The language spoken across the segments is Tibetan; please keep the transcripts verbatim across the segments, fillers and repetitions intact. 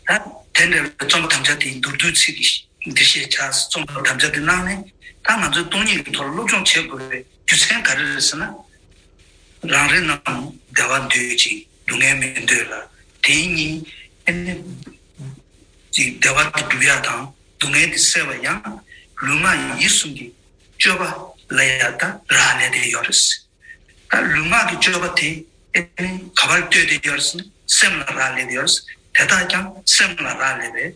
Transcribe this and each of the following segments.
ད་དེ་འདྲ་བའི་རྩོམ་པ་དམ་བཅའ་དེ་མདོར་བསྡུས་ཚིག་གིས་འདི་ཞེས་བྱ། རྩོམ་པ་དམ་བཅའ་དེ་གནང་ནས་ད་ང་ཚོས་སྟོང་ཉིད་ཀྱི་ཐོག་ལ་སློབ་སྦྱོང་བྱེད་དགོས་པའི་རྒྱུ་མཚན་ག་རེ་རེད་ཟེར་ན། རང་རེ་རྣམས་བདེ་བ་འདོད་ཅིང་སྡུག་བསྔལ་མི་འདོད་ལ། དེ་ཉིད་ཨ་ནི་ཅིག་བདེ་བ་དེ་སྒྲུབ་ཡག་དང་སྡུག་བསྔལ་དེ་སེལ་བ་ཡང་ལུས་ངག་ཡིད་གསུམ་གྱི་སྤྱོད་པ་ལ་ཡང་ད་རག་ལས་ཏེ་ཡོད་རེད། ད་ལུས་ངག་གི་སྤྱོད་པ་དེ་ཨ་ནི་ག་པར་ལྟོས་ཏེ་ཡོད་རེད་ཟེར་ན་སེམས་ལ་རག་ལས་ཏེ་ཡོད་རེད། དེ་དག་ཀྱང་སེམས་ལ་རག་ལས་པས།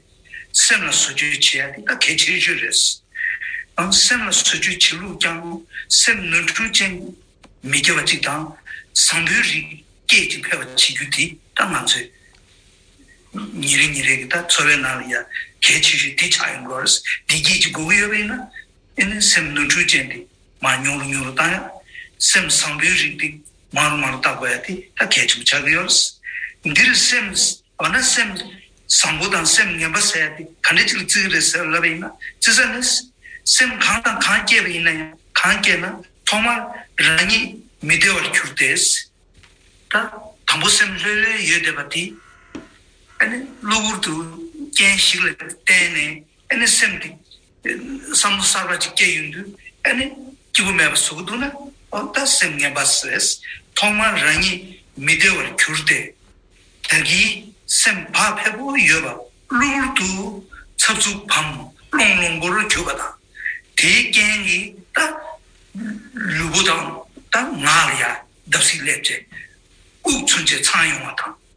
སེམས་ལ་བཟོ་བཅོས་བྱེད་ཡག་དེ་ད་གལ་ཆེ་ཤོས་རེད། ཡང་སེམས་ལ་བཟོ་བཅོས་བྱེད་ལུགས་ཀྱང་སེམས་ནོར་འཁྲུལ་ཅན་མི་དགེ་བ་གཅིག་དང་བཟང་པོའི་རིགས་སྐད་ཅིག་འཕེལ་བ་བྱེད་རྒྱུ་དེ་ད་ང་ཚོས་ཉིན་རེ་ཉིན་རེ་གི་ད་འཚོ་བའི་ནང་ལ་ཡ་གལ་ཆེ་ཤོས་དེ་ཆགས་ཡོང་གི་ཡོད་རེད། འདི་སྐད་ཅིག་དགོས་ཀྱི་ཡོད་པ་ཡིན་ན་ཨེ་ནི་སེམས་ནོར་འཁྲུལ་ཅན་དེ་མར་ཉུང་རུ་ཉུང་རུ་བཏང་ཡ། སེམས་བཟང་པོའི་རིགས་དེ་མང་རུ་མང་རུ་བཏང་དགོས་ཡ་དེ་ད་གལ་ཆེན་པོ་ཆགས་ཀྱི་ཡོད་རེད། འདིར་སེམས་འོ་ན་སེམས་བཟང་པོ་དང་སེམས་ངན་པ་ཟེར་ཡ་དེ་ག་འདྲ་ཅིག་ལ་བརྩི་གི་རེད་ཟེར་ལབ་པ་ཡིན་ན། བརྩི་ས་ནི་སེམས་གང་དང་གང་སྐྱེས་པ་ཡིན་ན་ཡང་གང་སྐྱེས་ན་ཐོག་མར་རང་ཉིད་མི་བདེ་བར་གྱུར་ཏེ། ད་དང་པོ་སེམས་ལྷོད་ལྷོད་ཡོད་བསྡད་པ་དེ་ཨ་ནི་གློ་བུར་དུ་རྐྱེན་ཞིག་ལ་བརྟེན་ནས་ཨ་ནི་སེམས་དེ་བསམ་བློ་གསར་པ་ཅིག་སྐྱེ་ཡོང་དུས་ཨ་ནི་སྐྱིད་པོ་མེད་པ་བཟོ་གི་འདུག་ན། འོ་ད་སེམས་ངན་པ་ཟེར། ཐོག་མར་རང་ཉིད་མི་བདེ་བར་གྱུར་ཏེ། བདག་གི་སེམས་བག་ཕེབས་པོ་ཡོད་པ་གློ་བུར་དུ་འཚབ་འཚུབ་བམ་རློང་རློང་པོར་གྱུར་པ་དང་། དེའི་རྐྱེན་གྱིས་ད་ལུས་པོ་དང་ད་ངག་ལ་ཡང་བརྡབ་གསིག་སླེབས་བྱས་དབུགས་ཚུན་ཆད་འཚང་ཡོང་བ་དང་།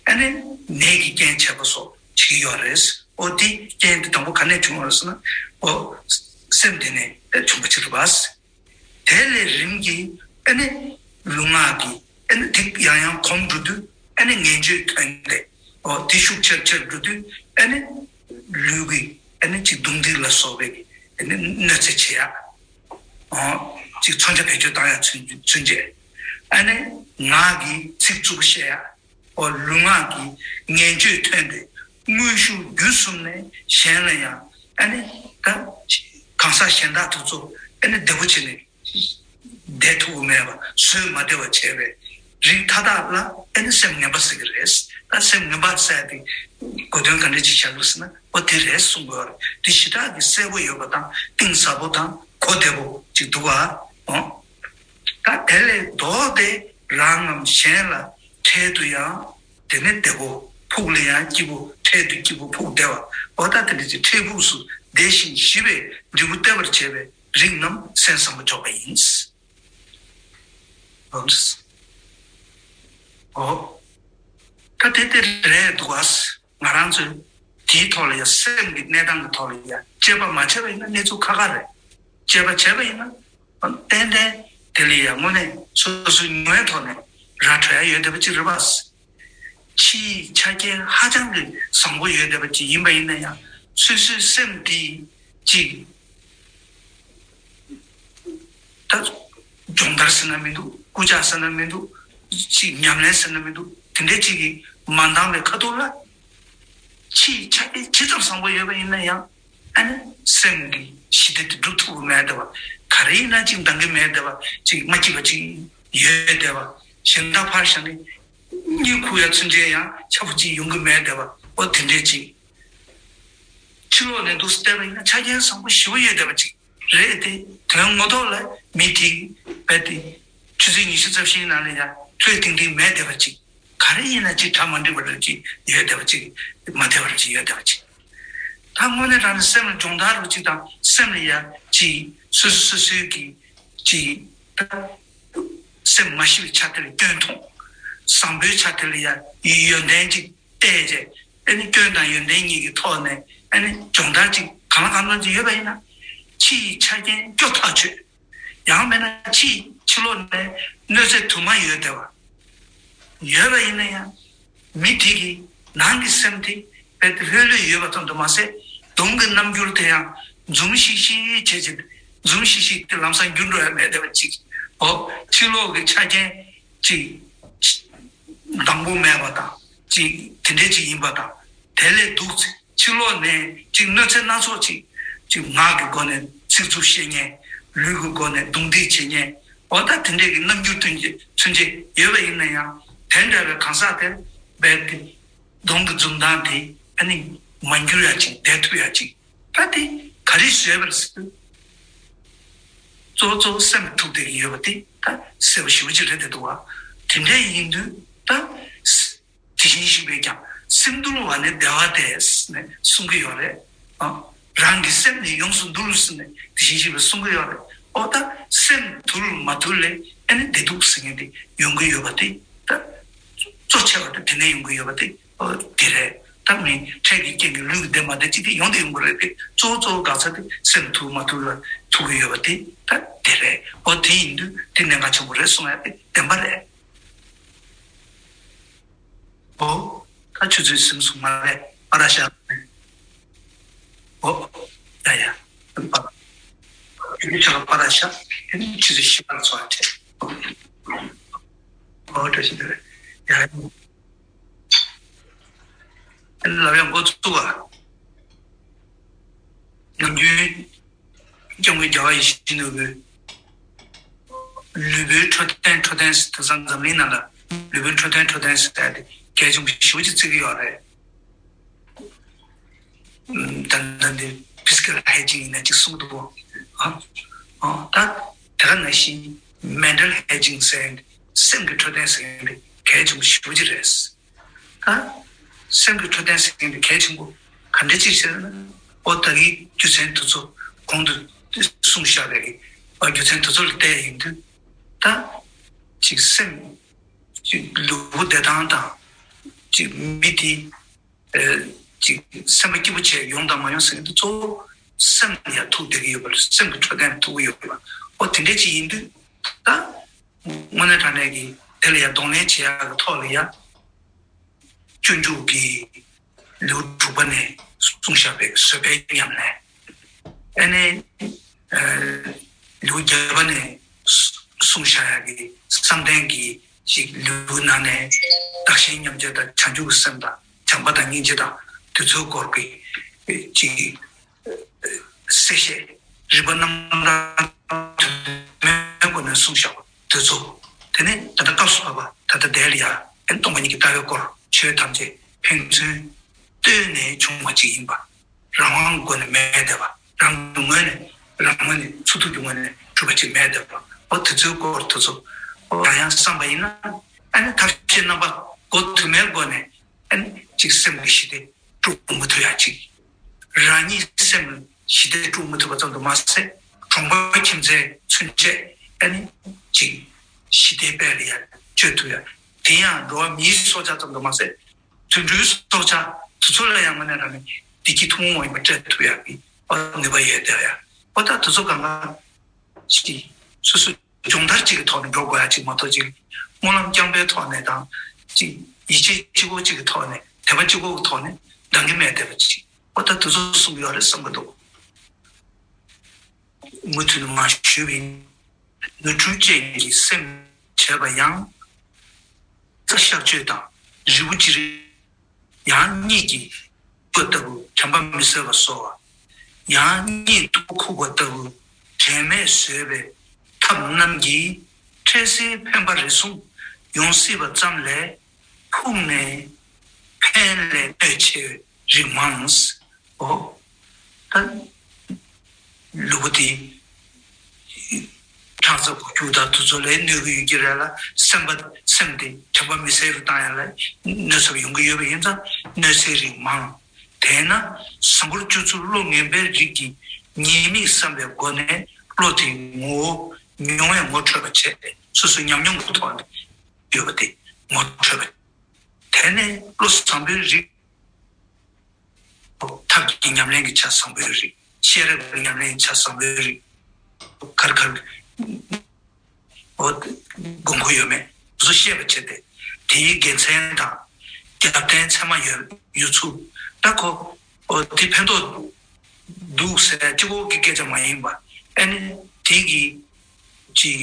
ཨ་ནི་ནད་ཀྱི་རྐྱེན་བྱེད་པ་སོགས་བྱེད་ཀྱི་ཡོད་རེད། འོ་དེ་རྐྱེན་དེ་དང་པོ་ག་ནས་བྱུང་བ་རེད་ཟེར་ན། འོ་སེམས་དེ་ནས་བྱུང་བ་ཅིག་རེད་པ། དེ་ལས་རིམ་གྱིས་ཨ་ནི་ལུས་ངག་གི་ཨ་ནི་དེ་ཡང་ཡང་གོམས་འགྲོ་དུས་ཨ་ནི་ངན་སྤྱོད་ཐོན་ཏེ། འོ་དེ་ཤུགས་ཆེར་ཆེར་འགྲོ་དུས་ཨ་ནི་ལུས་ཀྱི་ཨ་ནི་ཅིག་རྡུང་རྡེག་ལ་སོགས་པའི་ཨ་ནི་གནོད་འཚེ་བྱེད་ཡ། འོ་ཅིག་མཚོན་ཆ་བེད་སྤྱོད་བཏང་ཡ་ཚུན་ཚུན་ཆད། ཨ་ནི་ངག་གིས་ཚིག་རྩུབ་པོ་བཤད་ཡ། འོ་ལུས་ངག་གི་ངན་སྤྱོད་ཐོན་ཏེ་དངོས་ཤུགས་བརྒྱུད་གསུམ་ནས་གཞན་ལ་ཡང་ཨ་ནི་ད་གང་ཟག་གཞན་དག་དེ་ཚོ་ཨ་ནི་བདེ་པོ་བྱས་ནས་བསྡད་ཐུབ་ཀྱི་མེད་པ་བཟོད་མ་བདེ་བ་བྱས་པའི་རིགས་མཐའ་དག་ལ་ཨ་ནི་སེམས་ངན་པ་ཟེར་གྱི་རེད། ད་སེམས་ངན་པ་ཟེར་ཏེ་གོ་དོན་ག་འདྲ་ཅིག་བཞག་གི་རེད་ཟེར་ན། འོ་དེ་རེད་གསུང་དགོས་པ་རེད། དེ་ཞེ་དྲག་གི་གསལ་པོ་ཡོད་པ་དང་གཏིང་ཟབ་པོ་དང་གོ་བདེ་པོ་ཅིག་འདུག་ག་འོ་ད་དེ་ལས་ལྡོག་སྟེ་རང་ངམ་གཞན་ལ་འཕྲལ་དུ་ཡང་དེ་ནི་བདེ་པོ། ཕུགས་ལ་ཡང་སྐྱིད་པོ། འཕྲལ་དུ་སྐྱིད་པོ་ཕུགས་བདེ་བ། འོ་ད་དེ་འདྲ་ཅིག་འཕྲལ་ཕུགས་སུ་བདེ་ཞིང་ཞི་བའི་འབྲས་བུ་སྟེར་བར་བྱེད་པའི་རིགས་རྣམས་སེམས་བཟང་པོ་འཇོག་པ་ཡིན། འོ་ད་དེ་དེ་རེད་འདུག་ག་ང་རང་ཚོས་དེའི་ཐོག་ལ་ཡང་སེམས་ཀྱི་གནས་སྟངས་ཀྱི་ཐོག་ལ་ཡང་དཔྱད་པ་མ་བྱས་པ་ཡིན་ན་གནས་ཚུལ་ཁག་ཁག་རེད། དཔྱད་པ་བྱས་པ་ཡིན་ན། ཏན་ཏན་དེ་ལ་ཡང་དངོས་གནས་སོ་སོའི་ངོའི་ཐོག་ནས་ར་འཕྲོད་ཡ་ཡོད་བསྡད་པ་ཅིག་རེད་པ། ཕྱིའི་ཆ་རྐྱེན་ཧ་ཅང་གི་བཟང་པོ་ཡོད་བསྡད་པ་ཅིག་ཡིན་པ་ཡིན་ན་ཡང་སོ་སོའི་སེམས་དེ་ཅིག་ད་སྦྱོང་བརྡར་ཟེར་ན་མི་འདུག་སྐུལ་ལྕག་ཟེར་ན་མི་འདུག་ཅིག་ཉམས་ལེན་ཟེར་ན་མི་འདུག་དེ་འདྲའི་ཅིག་གིས་མ་འདང་བའི་ཁ་ཐུག་ལ། ཕྱིའི་ཆ་རྐྱེན་ཇི་ཙམ་བཟང་པོ་ཡོད་པ་ཡིན་ན་ཡང་ཨ་ནི་སེམས་ཀྱི་ཞི་བདེ་དེ་སྒྲུབ་ཐུབ་ཀྱི་མེད་བསྡད་པ། ག་རེ་ཡིན་ན་ཅིག་འདང་གི་མེད་བསྡད་པ། ཅིག་མ་སྐྱིད་པ་ཅིག་ཡོད་བསྡད་པ། གཞན་དག་ཕར་བཞག་ནས་གཉིད་ཁུག་ཡ་ཚུན་ཆད་ཡང་ཆ་པོ་ཅིག་ཡོང་གི་མེད་བསྡད་པ། འོ་དེ་འདྲས་ཅིག་ཕྱི་ལོགས་ནས་འདུག་སེ་བལྟས་པ་ཡིན་ན་ཆ་རྐྱེན་བཟང་པོ་ཞེ་པོ་ཡོད་བསྡད་པ་ཅིག་རེད་དེ། དོན་ངོ་ཐོག་ལ་མི་དེ་རྦད་དེ་ཆུ་ཚོད་ཉི་ཤུ་རྩ་བཞིའི་ནང་ལ་ཡང་ལྷོད་ཐིང་ཐིང་མེད་བསྡད་པ་ཅིག་ག་རེ་ཡིན་ན་ཅིག་གྲ་མ་འགྲིག་པ་འདྲ་ཅིག་ཡོད་བསྡད་པ་ཅིག་མ་བདེ་བ་འདྲ་ཅིག་ཡོད་བསྡད་པ་ཅིག་ད་དངོས་གནས་དྲང་གནས་སེམས་ལ་སྦྱོང་བརྡར་རུ་ཅིག་དང་སེམས་ལ་ཡ་ཅིག་སོ་སོ་སོ་སོའི་གི་ཅིག་ད་སེམས་མ་ཞི་བའི་ཆ་དེ་ལ་སྐྱོན་མཐོང་། བཟང་པོའི་ཆ་དེ་ལ་ཡ་ཡོན་ཏན་ཅིག་བལྟས་རྗེས་ཨ་ནི་སྐྱོན་དང་ཡོན་ཏན་གཉིས་ཀྱི་ཐོག་ནས་ཨ་ནི་སྦྱོང་བརྡར་ཅིག་གང་ལ་གང་འཚམ་ཅིག་ཡོད་པ་ཡིན་ན། ཕྱིའི་ཆ་རྐྱེན་སྐྱོ་ཐག་ཆོད། ཡང་མིན་ན་ཕྱི་ཕྱི་ལོགས་ནས་གནོད་འཚེ་དུ་མ་ཡོད་བསྡད་པ། ཡོད་པ་ཡིན་ན་ཡང་། མི་དེ་གི་ནང་གི་སེམས་དེ་རྦད་དེ་ལྷོད་ལྷོད་ཡོད་པ་ཙམ་དུ་མ་ཟད། གདོང་གི་རྣམ་འགྱུར་དེ་ཡང་འཛུམ་ཤིག་ཤིག་བྱེད་ཅིང་། འཛུམ་ཤིག་ཤིག་དེ་ལམ་སང་འགྱུར་འགྲོ་ཡ་མེད་བསྡད་པ་ཅིག་འོ་ཕྱི་ལོགས་ཀྱི་ཆ་རྐྱེན་ཅིག་དང་པོ་མེད་པ་དང་ཅིག་དེ་འདྲས་ཅིག་ཡིན་པ་དང་། དེ་ལས་སྡུག་ཚེ། ཕྱི་ལོགས་ནས་ཅིག་གནོད་འཚེ་སྣ་ཚོགས་ཅིག་ཅིག་ངག་གི་སྒོ་ནས་ཚིག་རྩུབ་བཤད་མཁན། ལུས་ཀྱི་སྒོ་ནས་རྡུང་རྡེག་བྱེད་མཁན། འོ་ད་དེ་འདྲས་ཀྱི་རྣམ་འགྱུར་ཐོན་གྱི་ཚུན་ཆད་ཡོད་པ་ཡིན་ན་ཡང་། དེ་འདྲ་བའི་གང་ཟག་དེར་རྦད་དེ་གདོང་གི་འཛུམ་མདངས་དེ་ ཨ་ནི་མ་འགྱུར་ཡ་ཅིག་བསྡད་ཐུབ་ཡ་ཅིག་ད་དེ་ག་རེ་བཟོས་པ་རེད་ཟེར་དུས། གཙོ་བོ་གཙོ་བོ་སེམས་ཐུག་བསྡད་ཀྱི་ཡོད་པ་དེ་ད་གསལ་པོ་ཞེ་པོ་ཅིག་རེད་བསྡད་འདུག་བ། དེ་འདྲ་ཡིན་དུས་ད། དེ་བཞིན་གཤེགས་པས་ཀྱང་སེམས་འདུལ་བ་ནི་བདེ་བ་སྟེ་ཟེར་ནས་གསུང་གི་ཡོད་རེད། ཨ། རང་གི་སེམས་ནི་ཡོངས་སུ་འདུལ་ཟེར་ནས་དེ་བཞིན་གཤེགས་པས་གསུང་གི་ཡོད་རེད། ཨོ་ད་སེམས་དུལ་མ་དུལ་ལས་ཨ་ནི་བདེ་སྡུག་ཟེར་མཁན་དེ་ཡོང་གི་ཡོད་པ་དེ་ད་གཙོ་ཆེ་བ་དེ་དེ་ནས་ཡོང་གི་ཡོད་པ་དེ་ཨོ་དེ་རེད། ད་མི་འཕྲལ་གྱི་རྐྱེན་གྱིས་ལུས་ཀྱི་བདེ་མ་བདེ་ཅིག་དེ་ཡོང་དེ་ཡོང་གི་རེད་དེ། གཙོ་བོ་གཙོ་བོ་འགག་ས་དེ་སེམས་དུལ་མ་དུལ་ལ་ཐུག་གི་ཡོད་པ་དེ་ད་དེ་རེད། ཨོ་དེ་ཡིན་དུས་དེ་གནད་འགག་ཆེན་པོ་རེད་གསུང་ཡ་དེ་བདེན་པ་རེད། ཨོ། ད་ཆུ་ཚོད་ཟིན་སོང་མ་རེད། པ་ར་ཤ། ཨོ། ཡ་ཡ། པ། ཡ་ཡ། པ་ར་ཤ། ཆུ་ཚོད་བཞི་པར་ཚོགས་ཆེ། ཨོ་བཀྲ་ཤིས་བདེ་ལེགས། ཡ་ཡ། ལབ་ཡ་འགོ་ཚུགས་པ། ནམ་རྒྱུན། སྐྱབས་མགོན་རྒྱལ་བ་ཡིད་བཞིན་ནོར་བུས། ལུས་པོའི་འཕྲོད་བསྟེན་འཕྲོད་བསྟེན་ཟེར། དེང་སང་འཛམ་གླིང་ནང་ལ་ལུས་པོའི་འཕྲོད་བསྟེན་འཕྲོད་བསྟེན་ཟེར་ཡ་དེ་གལ་ཆེན་པོ་ཞེ་པོ་ཅིག་བརྩི་གི་ཡོད་རེད། ད་ལྟ་འདི་ཕི་སི་ཀལ་ཧའི་ཇིན་ཡིན་ན་ཅིག་གསུང་གི་འདུག་ཨ། ཨ། ད་དེ་ག་ནང་བཞིན་མེན་ཊལ་ཧའི་ཇིན་ཟེར་ཡ་དེ། སེམས་ཀྱི་འཕྲོད་བསྟེན་ཟེར་ཡ་དེ་གལ་ཆེན་པོ་ཞེ་པོ་ཅིག་རེད། ད་སེམས་ཀྱི་འཕྲོད་བསྟེན་ཟེར་མཁན་དེ་གལ་ཆེན་པོ་ག་འདྲ་ཅིག་ཟེར་ན། ཨོ་ད་གིན་རྒྱུ་མཚན་དེ་ཚོ་གོང་དུ་གསུངས་བཞག་པའི་གི་ཨོ་རྒྱུ་མཚན་དེ་ཚོ་ལ་བལྟས་ཡིན་དུས། ད་ཅིག་སེམས་ཅིག་ལུས་པོ་བདེ་ཐང་དང་། ཅིག་མི་དེ་ཨེ་ཅིག་སེམས་པ་སྐྱིད་པོ་བྱས་ཡོང་དང་མ་ཡོང་ཟེར་མཁན་དེ་གཙོ་བོ་སེམས་ལ་ཡ་ཐུག་བསྡད་ཀྱི་ཡོད་པ་རེད། སེམས་ཀྱི་འཕྲོད་བསྟེན་ལ་ཐུག་གི་ཡོད་པ། ཨོ་དེ་འདྲ་ཅིག་ཡིན་དུས་ད། དངོས་གནས་དྲང་གནས་ཀྱི་དེ་ལ་ཡང་གདོང་ལེན་བྱེད་ཡག་གི་ཐོག་ལ་ཡང་སྤྱོད་འཇུག་གི་ལེའུ་དྲུག་པ་ནས་གསུངས་བཞག་པའི་བཟོད་པའི་ཉམས་ལེན། ཨ་ནི་ཨ་ལེའུ་བརྒྱད་པ་ནས་གསུངས་བཞག་ཡག་གི་བསམ་གཏན་གྱི་ཅིག་ལེའུ་ནང་ནས་བདག་གཞན་མཉམ་བརྗེ་དང་། བྱང་ཆུབ་ཀྱི་སེམས་དང་། བྱམས་པ་དང་སྙིང་རྗེ་དང་། དེ་ཚོའི་སྐོར་གྱི་ཅིག་གསལ་བཤད། རིག་པ་རྣམ་གྲངས་དུ་མའི་སྒོ་ནས་གསུངས་བཞག་པ་དེ་ཚོ། དེ་ནས་ད་ལྟ་སྐབས་སུ་བབ་པ་ད་ལྟ་དེ་ལ་ཡ་ཨེ་སྟོང་པ་ཉིད་ཀྱི་ལྟ་བའི་སྐོར། ཆོས་ཐམས་ཅད་ཕན་ཚུན་ལྟོས་ནས་བྱུང་བ་ཅིག་ཡིན་པ། རང་དབང་གི་སྒོ་ནས་མེད་བསྡད་པ། རང་གི་ངོས་ནས། རང་ངོས་ནས་འཚོ་ཐུབ་ཀྱི་ངོས་ནས་གྲུབ་པ་ཅིག་མེད་བསྡད་པ། ཨོ་དེ་ཚོའི་སྐོར་དེ་ཚོ་ཨོ་ཡང་ཡང་བསམ་པ་ཡིན་ན། ཨ་ནི་ཐབས་ཤེས་རྣམ་པ་སྒོ་དུ་མའི་སྒོ་ནས། ཨ་ནི་ཅིག་སེམས་ཀྱི་ཞི་བདེ་དཀྲུག་མི་ཐུབ་ཡ་ཅིག་རང་ཉིད་སེམས་ཞི་བདེ་དཀྲུག་མི་ཐུབ་པ་ཙམ་དུ་མ་ཟད། གྲོང་པ་ཁྱིམ་མཚེས་ཚུན་ཆད་ཨ་ནི་ཅིག་ཞི་བདེའི་དཔལ་ལ་ཡ་སྤྱོད་ཐུབ་ཡ། དེ་ཡང་འགྲོ་བ་མིའི་སྲོག་ཆགས་ཙམ་དུ་མ་ཟད། དུད་འགྲོའི་སྲོག་ཆགས་དེ་ཚོ་ལ་ཡང་དངོས་གནས་དྲང་གནས་བདེ་སྐྱིད་ཐུན་མོང་མ་ཡིན་པ་སྤྲད་ཐུབ་ཡ་གི་ཨ་ནུས་པ་ཡོད་བསྡད་ཡ། ཨོ་ད་དེ་ཚོ་གང་ག་ཅིག་སོ་སོ། སྦྱོང་བརྡར་གཅིག་གི་ཐོག་ནས་འགྲོ་དགོས་ཡ་གཅིག་མ་གཏོགས། གཅིག་སྨོན་ལམ་རྐྱང་པའི་ཐོག་ནས་དང་། གཅིག་ཡིད་ཆེས་གཅིག་པོ་གཅིག་གི་ཐོག་ནས། དད་པ་གཅིག་པོ་གི་ཐོག་ནས་འདང་གི་མེད་བསྡད་པ་ཅིག་ཨོ་ད་དེ་ཚོ་གསུང་གི་ཡོད་རེད་བསམ་གི་འདུག་མུ་མཐུད་ནས་མར་ཞུས་པ་ཡིན། ནོར་འཁྲུལ་ཅན་གྱི་སེམས་བྱས་པ་ཡང་། རྩྭ་གཤག་བཅོས་དང་རི་བོ་ཅི་རིགས། ཡང་སྙིང་གི་ཁུག་པ་ལྟ་བུ་བྱམས་པ་མི་བཟོད་པ་བཟོ་བ། ཡང་སྙིང་སྟུག་པོ་ཁུག་པ་ལྟ་བུ་དྲན་མེད་བཟོད་པའི་ཐབས་རྣམས་ཀྱིས། འཕྲལ་སེལ་འཕེན་པ་རེ་ཟུང་ཡོང་སྲིད་པ་ཙམ་ལས། ཕུགས་ནས་ཕན་ལས་གནོད་ཆེ་བའི་རིགས་མང་། ཨོ། ད་ལུས་པོ་དེ་ཁྲག་རྩ་འགུལ་སྐྱོད་དང་དེ་ཚོ་ལ་གནོད་ཀྱི་ཡོད་ཀྱི་རེད་ལ། སེམས་པ་སེམས་དེ་བྱམས་པ་མི་བཟད་རུ་བཏང་ཡ་ལ་གནོད་ཚབས་ཡོང་གི་ཡོད་པ་ཡིན་ཙང་གནོད་འཚེའི་རིགས་མང་། དེས་ན་གཟུགས་པོ་བཅུ་གཙུག་བློ་ངན་པའི་རིགས་ཀྱིས་ཉེས་དམིགས་བསམ་པའི་སྒོ་ནས་བློ་དེའི་ངོ་བོ་མྱོང་བས་ངོ་འཕྲོད་པ་བྱས། སོ་སོའི་ཉམས་མྱོང་གི་ཐོག་ནས་ཡོད་པ་དེ་ངོ་འཕྲོད་པ། དེ་ནས་བློ་བཟང་པོའི་རིགས། ཐབས་ཀྱི་ཉམས་ལེན་གྱི་ཆ་བཟང་པོའི་རིགས། ཤེས་རབ་ཀྱི་ཉམས་ལེན་གྱི་ཆ་བཟང་པོའི་རིགས། གར་གར་འོ་དགོས་མཁོ་ཡོད་མེད་དེ་ཚོ་ཤེས་པ་བྱས་ཏེ། དེའི་དགེ་མཚན་དང་རྒྱབ་རྟེན་ཚད་མ་ཡོད་ཡོད་ཚུལ། ད་ཁོ་འོ་དེ་ཕན་ཐོགས་འདུག་ཟེར་གཅིག་པོ་གི་སྐད་ཆ་མ་ཡིན་པ། ཨ་ནི་དེ་གི་ཅིག་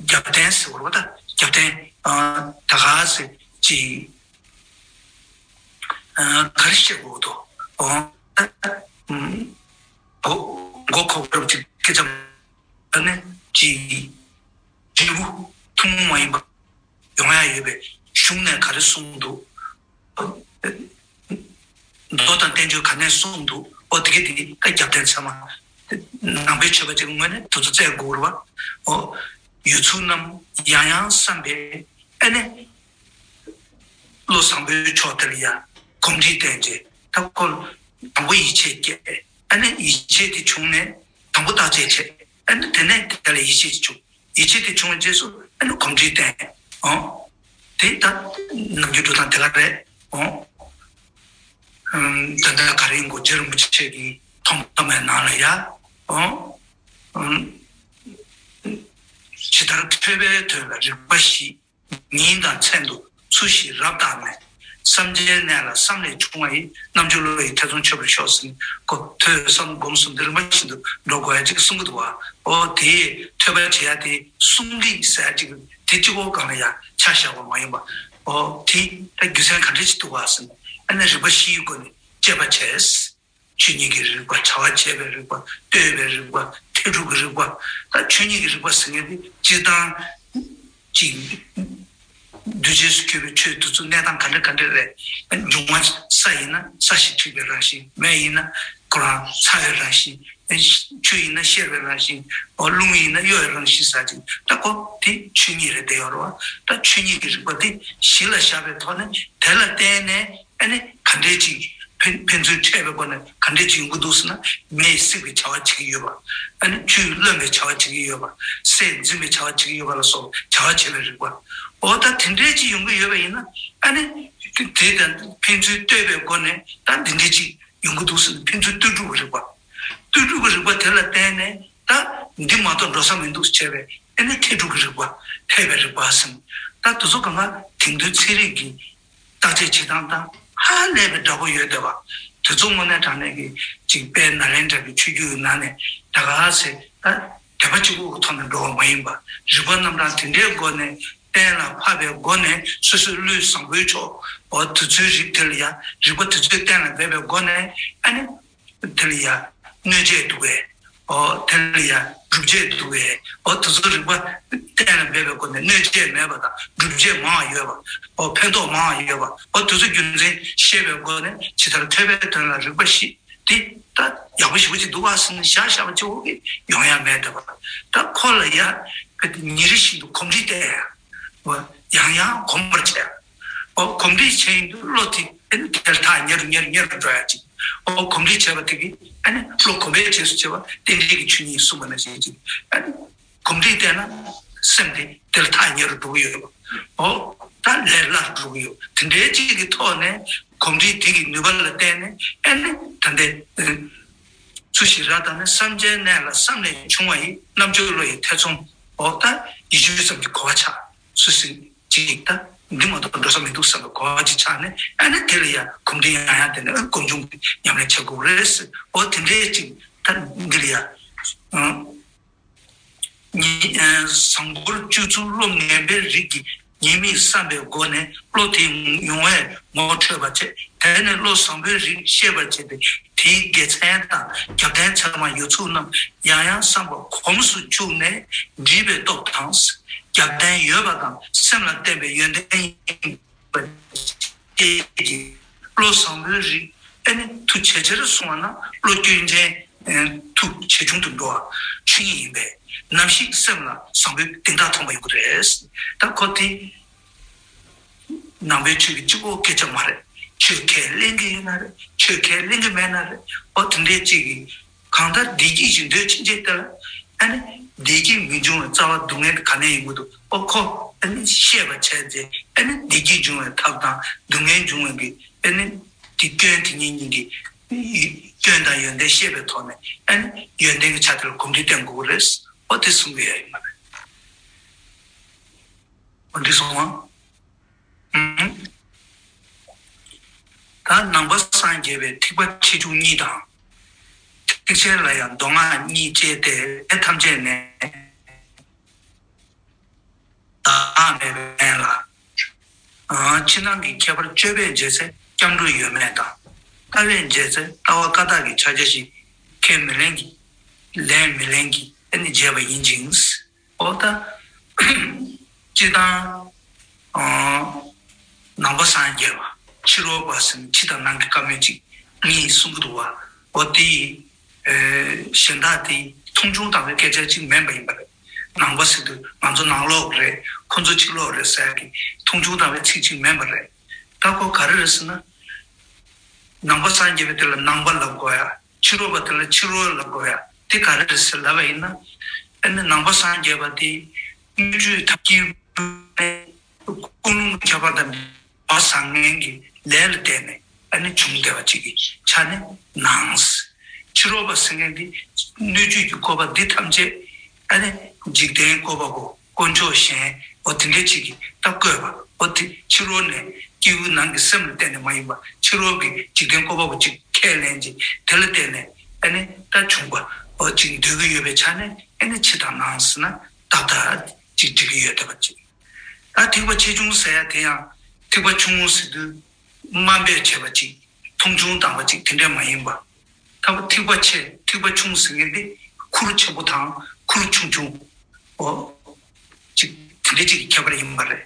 རྒྱབ་རྟེན་ཟེར་བ་རེད་པ། ད་རྒྱབ་རྟེན་ཨ་ད་ག་ཟེ་ཅིག་ཨ་ག་རེ་བཤད་དགོས་འདུག་ཨོ་ཨ་མགོ་མགོ་ཁོག་རབ་ཅིག་སྐད་ཆ་ཨ་ནི་ཅིག་འབྲས་བུ་ཐུན་མོང་མ་ཡིན་པ་ཡོང་ཡ་ཡོད་པའི་ གཞུང་ནས་ག་རེ་གསུངས་འདུག་མདོ་དང་བསྟན་བཅོས་ག་ནས་གསུངས་འདུག་ཨོ་དེ་གི་དེ་གི་ད་རྒྱབ་རྟེན་ཚད་མ། ནང་པའི་ཆོས་པ་ཅིག་ངོས་ནས་དེ་ཚོ་བཙལ་དགོས་རེད་བ། ཨོ་ཡུལ་ཚོ་རྣམས་ཡང་ཡང་བསམ་པས་ཨ་ནི། བློ་བཟང་པོའི་ཕྱོགས་དེ་ལ་ཡ་གོམས་འདྲིས་བསྟན་རྗེས་ད་ཁོ་དང་པོ་ཡིད་ཆེས་སྐྱེས། ཨ་ནི་ཡིད་ཆེས་དེ་བྱུང་ནས་དང་པོ་བརྟག་དཔྱད་བྱས། ཨ་ནི་དེ་ནས་དེ་ལ་ཡིད་ཆེས་བྱུང་། ཡིད་ཆེས་དེ་བྱུང་བའི་རྗེས་སུ་ཨ་ནི་གོམས་འདྲིས་བསྟན། ཨོ། དེ་ད་ནམ་རྒྱུན་འགྲོ་སྟངས་དེ་ག་རེད། ཨོ། ཨམ། ད་ལྟ་ག་རེ་ཡིན་གོ་རྗེ་རིན་པོ་ཆེ་གི་ཐོག་མཐའ་མའི་ནང་ལ་ཡ། ཨོ། ཨམ། ཇི་ལྟར་ཐོས་པའི་དོན་ལ་རིགས་པ་བཞི། ཉིན་དང་མཚན་དུ་ཚུལ་བཞིན་རབ་བརྟགས་ནས། བསམ་བྱའི་གནས་ལ་བསམ་ལས་བྱུང་བ་ཡི། རྣམ་འགྱུར་བློ་ཡི་ཐེ་ཚོམ་ཆོད་པར་ཤོག་ཟེར་ནས་ཁོ་ཐོས་བསམ་སྒོམ་གསུམ་འདི་རིམ་པ་བཞིན་དུ་འགྲོ་དགོས་ཡ་ཅིག་གསུང་གི་འདུག་བ། ཨོ་དེ་ཐོས་པ་བྱེད་ཡ་དེ་གསུང་གི་ཟེར་ཡ་ཅིག་དེ་གཅིག་པོ་སྒང་ལ་ཡ་ཆ་བཞག་པ་མ་ཡིན་པ། ཨོ་དེ་ད་རྒྱུ་མཚན་ག་འདྲ་ཅིག་འདུག་བ་ཟེར་ནས་ཨ་ནི་རིགས་པ་བཞིའི་སྒོ་ནས་དཔྱད་པ་བྱས། ཆོས་ཉིད་ཀྱི་རིགས་པ། བྱ་བ་བྱེད་པའི་རིགས་པ། ལྟོས་པའི་རིགས་པ། ཐེག་དྲུག་གི་རིགས་པ། ད་ཆོས་ཉིད་ཀྱི་རིགས་པ་ཟེར་མཁན་དེ་སྤྱིར་བཏང་གཅིག་འདུས་བྱས་སུ་གྱུར་པའི་ཆོས་དེ་ཚོ་གནས་སྟངས་ག་འདྲ་ག་འདྲ་རེད། འབྱུང་བ་ས་ཡིན་ན་ས་ཞེས་འཁྲིག་པའི་རང་བཞིན། མེ་ཡིན་ན་ཁོ་རང་ཚ་བའི་རང་བཞིན། ཆུ་ཡིན་ན་གཤེར་བའི་རང་བཞིན། རླུང་ཡིན་ན་གཡོ་བའི་རང་བཞིན་ཟེར་ཅིག་ད་ཁོ་དེ་ཆོས་ཉིད་རེད་བསྡད་ཡོད་རེད་བ། ད་ཆོས་ཉིད་ཀྱི་རིགས་པ་དེ་གཞི་ལ་བཞག་པའི་ཐོག་ནས་དེ་ལ་བརྟེན་ནས། ཨ་ནི་ག་འདྲས་ཅིག་ཕན་ཕན་ཚུན་འཕྲད་པའི་སྒོ་ནས་ག་འདྲས་ཅིག་ཡོང་གི་འདུག་ཟེར་ན། མེས་བསྲེགས་པའི་བྱ་བ་བྱེད་ཀྱི་ཡོད་པ། ཨ་ནི་ཆུས་རློན་པའི་བྱ་བ་བྱེད་ཀྱི་ཡོད་པ། སས་འཛིན་པའི་བྱ་བ་བྱེད་ཀྱི་ཡོད་པ་ལ་སོགས་བྱ་བ་བྱེད་པའི་རིགས་པ། འོ་ད་དེ་འདྲས་ཅིག་ཡོང་གི་ཡོད་པ་ཡིན་ན། ཨ་ནི་དེ་དང་ཕན་ཚུན་ལྟོས་པའི་སྒོ་ནས་ད་འདི་འདྲས་ཅིག་ཡོང་གི་འདུག་ཟེར་ན། ཕན་ཚུན་ལྟོས་གྲུབ་ཀྱི་རིགས་པ། ལྟོས་གྲུབ་ཀྱི་རིགས་པ་དེ་ལ་བརྟེན་ནས། ད་འདི་མ་གཏོགས་འགྲོ་ས་མི་འདུག་ཟེར་བྱས་པའི་ཨ་ནི་ཐེག་དྲུག་གི་རིགས་པ། ཐེག་པའི་རིགས་པ་ཟེར། ད་དེ་ཚོ་གང་ག་དེང་དུས་ཚན་རིག་གི་བརྟག་དཔྱད་བྱེད་སྟངས་དང་ཧ་ལས་པའི་འདྲ་པོ་ཡོད་བསྡད་པ། དེ་ཚོ་དངོས་གནས་དྲང་གནས་ཀྱི་ཅིག་དཔལ་ནཱ་ལེནྡྲ་གི་ཆོས་བརྒྱུད་ཀྱི་ནང་ནས་ད་ག་ཟེ་ད་དད་པ་གཅིག་པུ་གི་ཐོག་ནས་འགྲོ་བ་མ་ཡིན་པ། རིགས་པ་རྣམ་གྲངས་དེ་འདྲའི་སྒོ་ནས་གཏན་ལ་ཕབ་པའི་སྒོ་ནས། སོ་སོའི་བློས་བཟང་པོའི་ཕྱོགས། འོ་དེ་ཚོའི་རིགས་དེ་ལ་ཡང་རིགས་པ་དེ་ཚོས་གཏན་ལ་འབེབས་པའི་སྒོ་ནས་ཨ་ནི། དེ་ལ་ཡང་གནོད་བྱེད་འདུག་གས། ཨོ་དེ་ལ་ཡང་སྒྲུབ་བྱེད་འདུག་གས། ཨོ་དེ་ཚོ་རིགས་པ་གཏན་ལ་འབེབས་པའི་སྒོ་ནས་གནོད་བྱེད་མེད་པ་དང་སྒྲུབ་བྱེད་མང་བ་ཡོད་པ། ཨོ་ཕན་ཐོགས་མང་བ་ཡོད་པ། ཨོ་དེ་ཚོ་རྒྱུ་མཚན་ཤེས་པའི་སྒོ་ནས་ཇི་ལྟར་ཐོས་པའི་དོན་ལ་རིགས་པ་བཞི་དེ་ད་ཡག་པོ་ཞེ་པོ་ཅིག་འདུག་ག་ཟེར་ནས་བཞག་བཞག་པ་གཅིག་པོ་གིས་ཡོང་ཡ་མེད་འདྲ་པ། ད་ཁོ་ལ་ཡང་ཉིན་རེ་བཞིན་དུ་གོམས་འདྲིས་བསྟེན་ཡ། ཡང་ཡང་གོམས་པར་བྱས། ཨོ་གོམས་འདྲིས་བྱས་ཡིན་དུས་བློ་དེ་ཨ་ནི་དེར་ཐག་ཉེ་རུ་ཉེ་རུ་ཉེ་རུ་འགྲོ་ཡ་ཅིག་ཨོ་གོམས་འདྲིས་བྱས་པ་དེ་གིས་ཨ་ནི་བློ་གོམས་པའི་རྗེས་སུ་བྱེད་པ་རྟེན་འབྲེལ་གྱི་ཆོས་ཉིད་གསུངས་པ་ནང་བཞིན་ཅིག་ཨ་ནི་གོམས་འདྲིས་བསྟེན་ན་སེམས་དེ་དེར་ཐག་ཉེ་རུ་འགྲོ་གི་ཡོད་པ། ཨོ་ད་ལས་སླ་རུ་འགྲོ་གི་ཡོད། དེ་འདྲའི་ཅིག་གི་ཐོག་ནས་གོམས་འདྲིས་དེ་གི་ནུས་པ་ལ་བརྟེན་ནས་ཨ་ནི་ད་ལྟའི་ཚུལ་ཞིག་ར་དང་ནི་བསམ་བྱའི་གནས་ལ་བསམ་ལས་བྱུང་བ་ཡི། རྣམ་འགྱུར་བློ་ཡི་ཐེ་ཚོམ། ཨོ་ད་ཡིད་དཔྱོད་ཙམ་གྱི་གོ་བ་ཆགས། སུ་སྲིད་ཅིག་ད་འདི་མ་གཏོགས་འགྲོ་ས་མི་འདུག་བསམ་པའི་གོ་བ་ཅིག་ཆགས་ནས་ཨ་ནི་དེ་ལ་ཡ་གོམས་འདྲིས་ཡང་ཡང་དེ་ནས་ཨ་ནི་སྒོམ་བྱུང་གི་ཉམས་ལེན་བྱེད་དགོས་རེད། ཨོ་དེ་འདྲའི་ཅིག་ད་འདི་ལ་ཡ་ཨང་། ཉི་ཨ་བཟང་པོར་སྤྱོད་ཚུལ་བློ་ངན་པའི་རིགས་ཀྱི་ཉེས་དམིགས་བསམ་པའི་སྒོ་ནས་བློ་དེ་ཡོང་བས་ངོ་འཕྲོད་པར་བྱེད། དེ་ནས་བློ་བཟང་པོའི་རིགས་ཤེས་པར་བྱེད་པས་དེའི་དགེ་མཚན་དང་རྒྱབ་རྟེན་ཚད་མ་ཡོད་ཚུལ་རྣམས་ཡང་ཡང་བསམ་པ་གོམས་སུ་བཅུག་ནས་འདྲིས་པའི་སྟོབས་དང་། རྒྱབ་རྟེན་ཡོད་པ་དང་སེམས་ལ་བརྟེན་པའི་ཡོན་ཏན་ཡིན་པ་བཅས་ཀྱིས་བློ་བཟང་པོའི་རིགས་ཨ་ནི་མཐུ་ཇེ་ཆེར་སོང་བ་ན་བློ་སྐྱོན་ཅན་མཐུ་ཇེ་ཆུང་དུ་འགྲོ་བ་ཆོས་ཉིད་ཡིན་པས་ནམ་ཞིག་སེམས་ལ་བཟང་པོའི་གདེང་ཐག་ཐོན་པ་ཡོང་གི་རེད། ད་ཁོ་དེ། ནང་པའི་ཆོས་ཀྱི་གཅིག་པོ་སྐད་ཆ་མ་རེད། ཆོས་ཁས་ལེན་གྱི་ཡོད་ན་རེད། ཆོས་ཁས་ལེན་གྱི་མེད་ན་རེད། ཨོ་དེ་འདྲའི་གཅིག་གིས་གང་ལྟར་བདེ་སྐྱིད་ཅིག་འདོད་ཕྱིན་ཆད་དེ་ལ་ཨ་ནི་བདེ་སྐྱིད་མི་འབྱུང་བའི་རྩ་བ་སྡུག་བསྔལ་དེ་ག་ནས་ཡོང་གི་འདུག་ཨོ་ཁོ་ཨ་ནི་ཤེས་པ་བྱས་ཚེ་ཨ་ནི་བདེ་སྐྱིད་འབྱུང་བའི་ཐབས་དང་སྡུག་བསྔལ་འབྱུང་བའི་གི་ཨ་ནི་དེ་སྐྱོན་དེ་གཉིས་གཉིས་ཀྱི་སྐྱོན་དང་ཡོན་ཏན་ཤེས་པའི་ཐོག་ནས་ཨ་ནི་ཡོན་ཏན་གྱི་ཆ་དེ་ལ་གོམས་འདྲིས་བསྟེན་དགོས་ཀྱི་རེད། ཨོ་དེ་གསུང་གི་ཡོད་ཡིན་པ་རེད། འོ་འདི་སོང་བ། ད་ནང་པ་སངས་རྒྱས་པའི་ཐེག་པ་ཆེ་ཆུང་གཉིས་དང་། ཐེག་ཆེན་ལ་ཡང་མདོ་སྔགས་གཉིས་བཅས་ཏེ་ཐམས་ཅད་ནས། བདག་མེད་པའི་དོན་ལ། ཕྱི་ནང་གི་ཁྱད་པར་དཔྱོད་པས་འབྱེད་ཚེ་སྐྱབས་འགྲོ་ཡོད་མེད་དང་། ལྟ་བས་འབྱེད་ཚེ་ལྟ་བ་བཀའ་རྟགས་ཀྱི་ཕྱག་རྒྱ་ཞིག་ཁས་མི་ལེན་གྱི། ལེན་མི་ལེན་གྱི་ཨ་ནི་བྱས་པ་ཡིན་ཅིང་། ཨོ་ད། སྤྱིར་བཏང་། ཨང་ ནང་པ་སངས་རྒྱས་པ། ཕྱི་རོལ་པ་ཟེར་ནས་ཕྱི་དང་ནང་གི་བཀའ་མོལ་ཅིག་གཉིས་གསུང་གི་འདུག་བ། འོ་དེ་ཡིས་གཞན་དག་དེ་མཐོང་ཆུང་བཏང་བའི་སྐད་ཆ་ཅིག་མིན་པ་ཡིན་པ་རེད། ནང་པ་ཟེར་དུས་ང་ཚོ་ནང་ལོགས་རེད། ཁོ་ཚོ་ཕྱི་ལོགས་རེད་ཟེར་གི་མཐོང་ཆུང་བཏང་བའི་ཚིག་ཅིག་མིན་པ་རེད། ད་ཁོ་ག་རེ་རེད་ཟེར་ན། ནང་པ་སངས་རྒྱས་པའི་དེ་ལ་ནང་པ་ལབ་དགོས་ཡ། ཕྱི་རོལ་པ་དེ་ལ་ཕྱི་རོལ་ལབ་དགོས་ཡ། དེ་ག་རེ་རེད་ཟེར་ལབ་པ་ཡིན་ན། ཨ་ནི་ནང་པ་སངས་རྒྱས་པ་དེ་སྣོད་བཅུད་ཐབས་ཀྱི་ཀུན་སློང་ཁྱད་པར་དང་བ་བཟང་ངན་གྱི་ལས་ལ་བརྟེན་ནས་ཨ་ནི་བྱུང་བསྡད་པ་ཅིག་གི་ཆ་ནས་ནང་། ཕྱི་རོལ་པ་ཟེར་མཁན་དེ་སྣོད་བཅུད་ཀྱི་བཀོད་པ་འདི་ཐམས་ཅད་ཨ་ནི་འཇིག་རྟེན་བཀོད་པ་པོ། དཀོན་མཆོག་གཞན། འོ་དེ་འདྲ་ཅིག་གིས་ད་བཀོད་པ། འོ་དེ་ཕྱི་རོལ་ནས་སྐྱེ་བོའི་ནང་གི་སེམས་ལ་བརྟེན་ནས་མ་ཡིན་པ། ཕྱི་རོལ་གྱི་འཇིག་རྟེན་བཀོད་པ་པོ་ཅིག་ཁས་ལེན་ཅིག་དེ་ལ་བརྟེན་ནས་ཨ་ནི་ད་བྱུང་བ་འོ་ཅིག་འདོད་ཀྱི་ཡོད་པའི་ཆ་ནས། ཨ་ནི་ཕྱི་དང་ནང་ཟེར་ན་ཏག་ཏག་ཅིག་འགྲིག་གི་ཡོད་བསྡད་པ་ཅིག་ད་ཐེག་པ་ཆེ་ཆུང་ཟེར་ཡ་དེ་ཡང་ཐེག་པ་ཆུང་ངུ་ཟེར་དུས་དམའ་འབེབས་བྱས་པ་ཅིག་མཐོང་ཆུང་བཏང་བ་ཅིག་དེ་འདྲ་མ་ཡིན་པ། ད་ཐེག་པ་ཆེ་ཐེག་པ་ཆུང་ཟེར་མཁན་དེ་ཁུར་ཆེན་པོ་དང་ཁུར་ཆུང་ཆུང་འོ་ཅིག་དེ་འདྲ་ཅིག་གི་ཁྱད་པར་ཡིན་པ་རེད།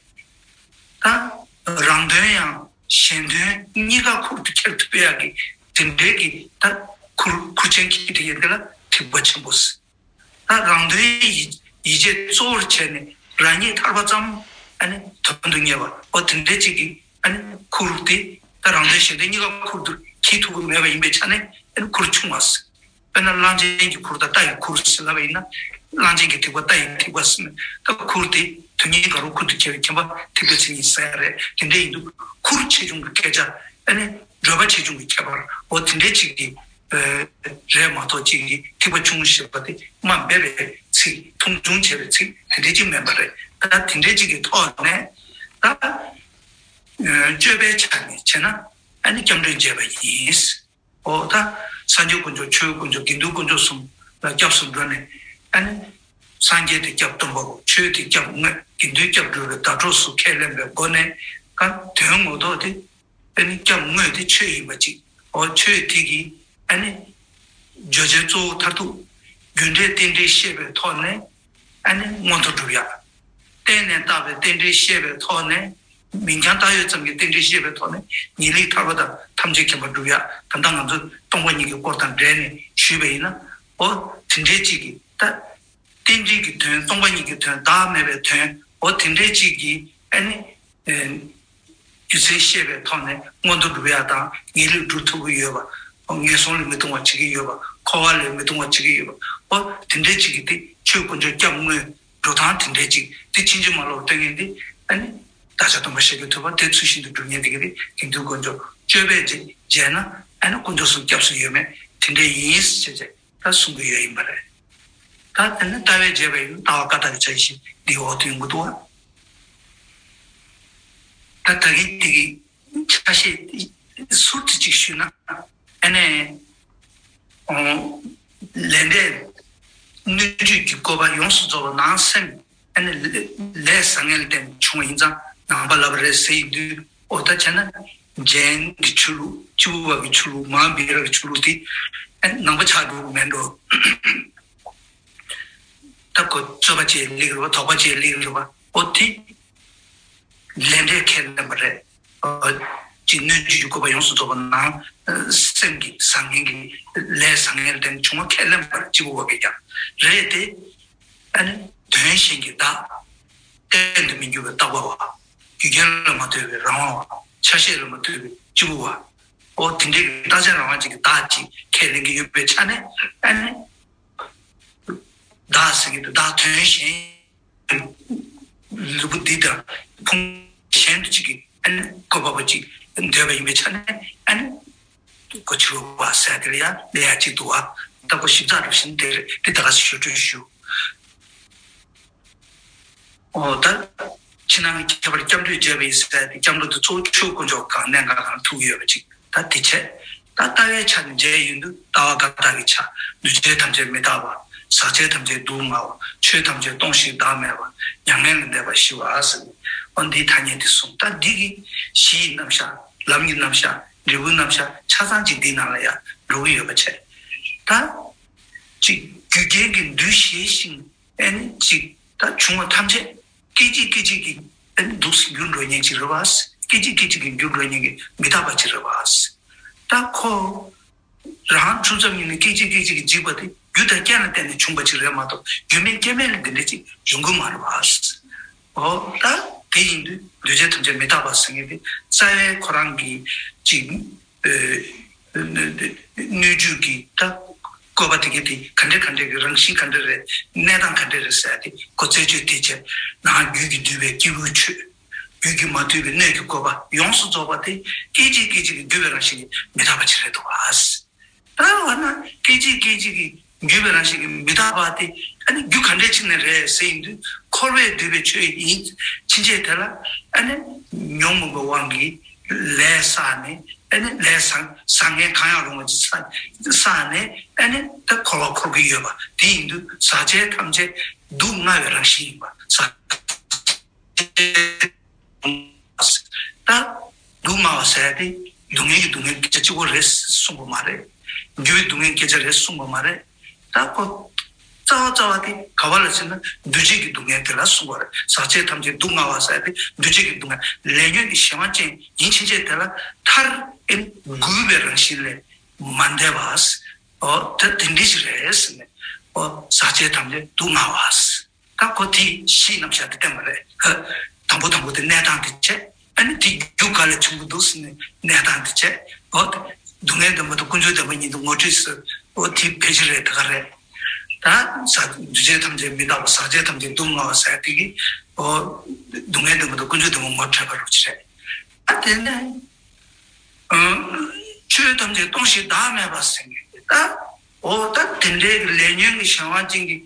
ད་རང་དོན་ཡང་གཞན་དོན་གཉིས་ཀ་ཁུར་དུ་འཁྱེར་ཐུབ་ཡག་གི་དེ་འདྲའི་གི་ད་ཁུར་ཁུར་ཆེན་གྱི་དེ་ཡིན་དེ་ལ་ཐེག་པ་ཆེན་པོ་ཟེར། ད་རང་དོན་ཡིད་ཡིད་བྱེད་གཙོ་བོར་བྱས་ནས་རང་ཉིད་ཐར་པ་ཙམ་ཨ་ནི་དོན་དུ་གཉེར་བ་འོ་དེ་འདྲ་ཅིག་གིས་ཨ་ནི་ཁུར་དེ་ད་རང་དོན་གཞན་དོན་གཉིས་ཀ་ཁུར་དུ་འཁྱེར་ཐུབ་ཀྱི་མེད་པ་ཡིན་པའི་ཆ་ནས་ཨ་ནི་ཁུར་ཆུང་བ་ཟེར། དཔེར་ན་གླང་ཆེན་གྱི་ཁུར་དང་རྟ་ཡི་ཁུར་ཟེར་ལབ་པ་ཡིན་ན། གླང་ཆེན་གྱི་ཐེག་པ་རྟ་ཡི་ཐེག་པ་ཟེར་ནས་ད་ཁུར་དེ་དོན་གཉིས་ཀ་རུ་ཁུར་དུ་འཁྱེར་བའི་མཁྱེན་པ་ཐེག་པའི་མཚན་ཉིད་ཟེར་ཡ་རེད། དེ་འདྲ་ཡིན་དུས་ཁུར་ཆེ་ཆུང་གི་སྐད་ཆ་ཨ་ནི་བགྲོད་པ་ཆེ་ཆུང་གི་ཁྱད་པར་འོ་དེ་འདྲ་ཅིག་གི་རེད་མ་གཏོགས་གཅིག་གིས་ཐེག་པ་ཆུང་ཞེས་པ་དེ་དམའ་འབེབས་པའི་ཚིག་མཐོང་ཆུང་བྱས་པའི་ཚིག་དེ་འདྲ་གཅིག་མིན་པ་རེད། ད་དེ་འདྲ་གཅིག་གི་ཐོག་ནས་ད་སྤྱོད་པའི་ཆ་ནས་བྱས་ན་ཨ་ནི་སྐྱབས་འགྲོས་མཇལ་བ་ཡིན། འོ་ད་སངས་རྒྱས་དཀོན་མཆོག་ཆོས་དཀོན་མཆོག་དགེ་འདུན་དཀོན་མཆོག་གསུམ་ལ་སྐྱབས་སུ་འགྲོ་ནས་ཨ་ནི་སངས་རྒྱས་དེ་སྐྱབས་སྟོན་པ་པོ། ཆོས་དེ་སྐྱབས་དངོས། དགེ་འདུན་སྐྱབས་འགྲོ་བའི་བརྡ་སྤྲོད་སུ་ཁས་ལེན་པའི་སྒོ་ནས་ད་དོན་ངོ་ཐོག་དེ། ཨ་ནི་སྐྱབས་དངོས་དེ་ཆོས་ཡིན་པ་ཅིག་འོ་ཆོས་དེ་གིས་ཨ་ནི་བརྗོད་བྱའི་གཙོ་བོ་མཐར་ཐུག་རྒྱུ་འབྲས་རྟེན་འབྲེལ་ཤེས་པའི་ཐོག་ནས་ཨ་ནི་མངོན་མཐོ་སྒྲུབ་ཡག་གཏན་ནས་བཏགས་པའི་རྟེན་འབྲེལ་ཤེས་པའི་ཐོག་ནས་མིང་རྐྱང་བཏགས་ཡོད་ཙམ་གྱི་རྟེན་འབྲེལ་ཤེས་པའི་ཐོག་ནས་ངེས་ལེགས་ཐར་པ་དང་ཐམས་ཅད་མཁྱེན་པ་སྒྲུབ་ཡག་ད་ལྟ་ང་ཚོ་སྟོང་པ་ཉིད་ཀྱི་སྐོར་དང་འབྲེལ་ནས་ཞུས་པ་ཡིན་ན། འོ་དེ་འདྲའི་ཅིག་གིས་ད། རྟེན་འབྲེལ་གྱི་དོན། སྟོང་པ་ཉིད་ཀྱི་དོན། བདག་མེད་པའི་དོན། འོ་དེ་འདྲའི་ཅིག་གིས་ཨ་ནི། རྒྱུ་མཚན་ཤེས་པའི་ཐོག་ནས་མངོན་མཐོ་སྒྲུབ་ཡག་དང་ངེས་ལེགས་སྒྲུབ་ཐུབ་ཀྱི་ཡོད་པ། ངན་སོང་ལས་མི་ལྡང་བ་བྱེད་ཀྱི་ཡོད་པ། འཁོར་བ་ལས་མི་ལྡང་བ་བྱེད་ཀྱི་ཡོད་པ། འོ་དེ་འདྲའི་ཅིག་གིས་དེ་ཆོས་དཀོན་མཆོག་སྐྱབས་དངོས་འགྲོ་སྟངས་དེ་འདྲའི་ཅིག་དེ་ཕྱིན་ཅི་མ་ལོག་སྟོན་མཁན་དེ་ཨ་ནི། བདག་ཅག་སྟོན་པ་ཤཱཀྱ་ཐུབ་པ་དེ་ཚུལ་བཞིན་དུ་སྒྲུབ་མཁན་དེ་ག་དེ་དགེ་འདུན་དཀོན་མཆོག་སྤྱོད་པས་མཇལ་ན་ཨ་ནི་དཀོན་མཆོག་གསུམ་སྐྱབས་སུ་ཡོད་མེད་དེ་འདྲ་ཡིན་ཟེར་བྱས། ད་གསུང་གི་ཡོད་ཡིན་པ་རེད། ད་དེ་ནི་ལྟ་བའི་རྒྱས་པ་ཡིན་ན་ལྟ་བ་བཀའ་རྟགས་ཀྱི་ཆ་ཤས་འདིའི་འོག་ཏུ་ཡོང་གི་འདུག་བ། ད་ད་གིན་དེ་གི་ཆ་ཤས་ཟུར་དུ་ཅིག་ཞུས་ན་ཨ་ནི། ལས་འབྲས་སྣོད་བཅུད་ཀྱི་བཀོད་པ་ཡོངས་སུ་རྫོགས་པ་ནང་སེམས། ཨ་ནི་ལས་བཟང་ངན་ལ་བརྟེན་བྱུང་བ་ཡིན་ཙང་ནང་པ་ལབ་པ་རེད་ཟེར་ཡིན་དུས། འོ་ད་བྱས་ན་རྒྱན་གྱི་ཆོས་ལུགས། སྤྱི་བོ་བ་གི་ཆོས་ལུགས། མ་ཧཱ་བི་ར་གི་ཆོས་ལུགས་དེ་ཨ་ནི་ནང་པ་ཆགས་འགྲོ་གི་མེད་འགྲོ། ད་ཁོ་རྩོད་པ་བྱེད་ལེགས་རེད་པ། དོགས་པ་བྱེད་ལེགས་རེད་པ། འོ་དེ་ལས་འབྲས་ཁས་ལེན་པ་རེད། ཅིག་སྣོད་བཅུད་ཀྱི་བཀོད་པ་ཡོངས་སུ་རྫོགས་པ་ནང་སེམས་ཀྱི་བཟང་ངན་གྱི་ལས་བཟང་ངན་ལ་བརྟེན་བྱུང་བ་ཁས་ལེན་པར་སྤྱི་བོ་བ་གིས་ཀྱང་རེད་དེ། ཨ་ནི་དོན་གཞན་གྱི་བདག་གཏན་དུ་མི་འགྱུར་བའི་རྟག་པ་བ། རྒྱུ་རྐྱེན་ལ་མ་ལྟོས་པའི་རང་དབང་བ། ཆ་ཤས་ལ་མ་ལྟོས་པའི་སྤྱི་བོ་བ། འོ་དེ་འདྲའི་རྟག་ཆ་རང་དབང་ཅན་གྱི་བདག་ཅིག་ཁས་ལེན་གྱི་ཡོད་པའི་ཆ་ནས་ཨ་ནི། བདག་ཟེར་གྱི་འདུག་བདག་དོན་གཞན། ལུས་པོ་འདི་དང་ཕུང་གཞན་དུ་ཅིག་གི་ཨ་ནི་བཀོད་པ་པོ་ཅིག་འདོད་པ་ཡིན་པའི་ཆ་ནས་ཨ་ནི། གོ་ཆུ་བ་ཟེར་དེ་ལ་ཡང་ལས་ཡ་གཅིག་འདུག་བ། ད་གོ་ཞིབ་ཚགས་རུ་བཞིན་དེ་རེད། དེ་ད་ག་སེ་ཞུ་སྤྲོད་ཞུ། འོ་ད། ཕྱི་ནང་གི་ཁྱད་པར་སྐྱབས་འགྲོས་བྱས་པ་ཡིན་ཟེར་ཏེ་སྐྱབས་འགྲོ་དེ་གཙོ་བོ་ཆོས་དཀོན་མཆོག་གང་གནས་གང་གང་ཐུག་ཡོད་པ་ཅིག་ད་དེ་བྱས། ད་ལྟ་བའི་ཆ་ནས་མཇལ་ཡོང་དུས་ལྟ་བ་བཀའ་རྟགས་ཀྱི་ཆ། འདུས་བྱས་ཐམས་ཅད་མི་རྟག་པ། ཟག་བཅས་ཐམས་ཅད་སྡུག་བསྔལ་བ། ཆོས་ཐམས་ཅད་སྟོང་ཞིང་བདག་མེད་པ། མྱ་ངན་ལས་འདས་པ་ཞི་བ་ཟེར་ནས་འོ་འདིའི་ཐ་སྙད་དེ་གསུངས། ད་འདི་གི་གཞི་ཡི་རྣམ་གཞག་ལམ་གྱི་རྣམ་གཞག་འབྲས་བུའི་རྣམ་གཞག་ཆ་ཚང་ཅིག་འདིའི་ནང་ལ་ཡང་འགྲོ་གི་ཡོད་པ་བྱས། ད་ཅིག་རྒྱུ་རྐྱེན་གྱིས་འདུས་ཞེས་ཤིང་ཨེ་ནི་ཅིག་ད་བྱུང་བ་ཐམས་ཅད་སྐད་ཅིག་སྐད་ཅིག་གིས་ཨེ་ནི་སྡུག་སུ་འགྱུར་འགྲོ་ཉེན་ཅིག་རེད་བ། སྐད་ཅིག་སྐད་ཅིག་གིས་རྒྱུ་འགྲོ་མཁན་གྱི་མི་རྟག་པ་ཅིག་རེད་བ། ད་ཁོ་རང་བྱུང་ཙམ་ཉིད་ནས་སྐད་ཅིག་སྐད་ཅིག་གིས་འཇིག་པ་དེ་རྒྱུ་དང་རྐྱེན་ལ་བརྟེན་ནས་བྱུང་བ་ཅིག་རེད་མ་གཏོགས། རྒྱུ་མེད་རྐྱེན་མེད་ལ་འདི་འདྲ་ཅིག་ཡོང་གི་མ་རེད་བ། འོ་ད་དེ་ཡིན་དུས་འདུས་བྱས་ཐམས་ཅད་མི་རྟག་པ་ཟེར་མཁན་དེ་རྩ་བའི་ཁོ་རང་གི་ཅིག་ཨེ་སྣོད་བཅུད་ཀྱི་ད་བཀོད་པ་དེ་གའི་དེ་ག་འདྲ་ག་འདྲ་གི་རང་བཞིན་ག་འདྲ་རེད། གནས་སྟངས་ག་འདྲ་རེད་ཟེར་ཏེ་ཁོ་རྩད་གཅོད་དེ་བྱས། ནང་རྒྱུད་ཀྱིས་བསྡུས་པའི་སྐྱེས་བུའི་ཆོས། རྒྱུད་ཀྱིས་མ་བསྡུས་པའི་སྣོད་ཀྱི་བཀོད་པ་ཡོངས་སུ་རྫོགས་པ་དེ་སྐད་ཅིག་སྐད་ཅིག་གིས་འགྱུར་བའི་རང་བཞིན་གྱི་མི་རྟག་པ་ཅིག་རེད་འདུག་བ། ད་འོ་ན་སྐད་ཅིག་སྐད་ཅིག་གིས་འགྱུར་བའི་རང་བཞིན་གྱི་མི་རྟག་པ་དེ་ཨ་ནི་རྒྱུ་ག་འདྲ་ཅིག་ནས་རེད་ཟེར་ཡིན་དུས། འཁོར་བས་བསྡུས་པའི་ཆོས་ཡིན་ཕྱིན་ཆད་དེ་ལ་ཨ་ནི་ཉོན་མོངས་པའི་དབང་གིས་ལས་བསགས་ནས། ཨ་ནི་ལས་བཟང་བཟང་ངན་གང་ཡང་རུང་བ་ཅིག་བསགས་བསགས་ནས། ཨ་ནི་ད་འཁོར་བ་འཁོར་གྱི་ཡོད་པ་དེ་ཡིན་དུས་ཟག་བཅས་ཐམས་ཅད་སྡུག་བསྔལ་བའི་རང་བཞིན་ཡིན་པ། ཟག་ད་སྡུག་བསྔལ་བ་ཟེར་ཡ་དེ་སྡུག་བསྔལ་གྱི་སྡུག་བསྔལ་སྐད་ཆ་གཅིག་པོ་རེད་གསུངས་པ་མ་རེད། འགྱུར་བའི་སྡུག་བསྔལ་སྐད་ཆ་རེད་གསུངས་པ་མ་རེད། ད་ཁོ་རྩ་བ་རྩ་བ་དེ་ག་བ་ལ་ཟེར་ན་འདུ་བྱེད་ཀྱི་སྡུག་བསྔལ་དེ་ལ་གསུངས་པ་རེད། ཟག་བཅས་ཐམས་ཅད་སྡུག་བསྔལ་བ་ཟེར་ཡ་དེ་འདུ་བྱེད་ཀྱི་སྡུག་བསྔལ། ལས་ཉོན་གྱི་གཞན་དབང་ཅན་ཡིན་ཕྱིན་ཆད་དེ་ལ་མཐར་ཨེ་འགུལ་བའི་རང་བཞིན་ལས་མ་འདས་པ། འོ་ད་དེ་འདྲ་ཞིག་རེད་ཟེར་ནས། འོ་ཟག་བཅས་ཐམས་ཅད་སྡུག་བསྔལ་བ། ད་ཁོ་དེ་བཞིའི་རྣམ་གཞག་དེ་བསྟན་པ་རེད། དང་པོ་དང་པོ་དེ་གནས་སྟངས་དེ་བྱས། ཨ་ནི་དེ་རྒྱུ་ག་ལས་བྱུང་གི་འདུག་ཟེར་ནས་གནས་སྟངས་དེ་བྱས། འོ་དེ་སྡུག་བསྔལ་བདེན་པ་དང་ཀུན་འབྱུང་བདེན་པ་གཉིས་དེ་ངོ་སྤྲོད་ཟེར། འོ་དེ་ཕལ་ཆེར་རེད། ད་ག་རེད། ད་ཟག་འདུས་བྱས་ཐམས་ཅད་མི་རྟག་པ། ཟག་བཅས་ཐམས་ཅད་སྡུག་བསྔལ་བ་ཟེར་དེ་གིས། འོ་སྡུག་བསྔལ་བདེན་པ་དང་ཀུན་འབྱུང་བདེན་པ་ངོ་འཕྲོད་པ་རུ་ཅི་རེད། ཨ་དེ་ནས་ཆོས་ཐམས་ཅད་སྟོང་ཞིང་བདག་མེད་པ་ཟེར་མཁན་དེ། ད་འོ་ད་དེ་འདྲའི་ལས་ཉོན་གྱི་གཞན་དབང་ཅན་གྱི་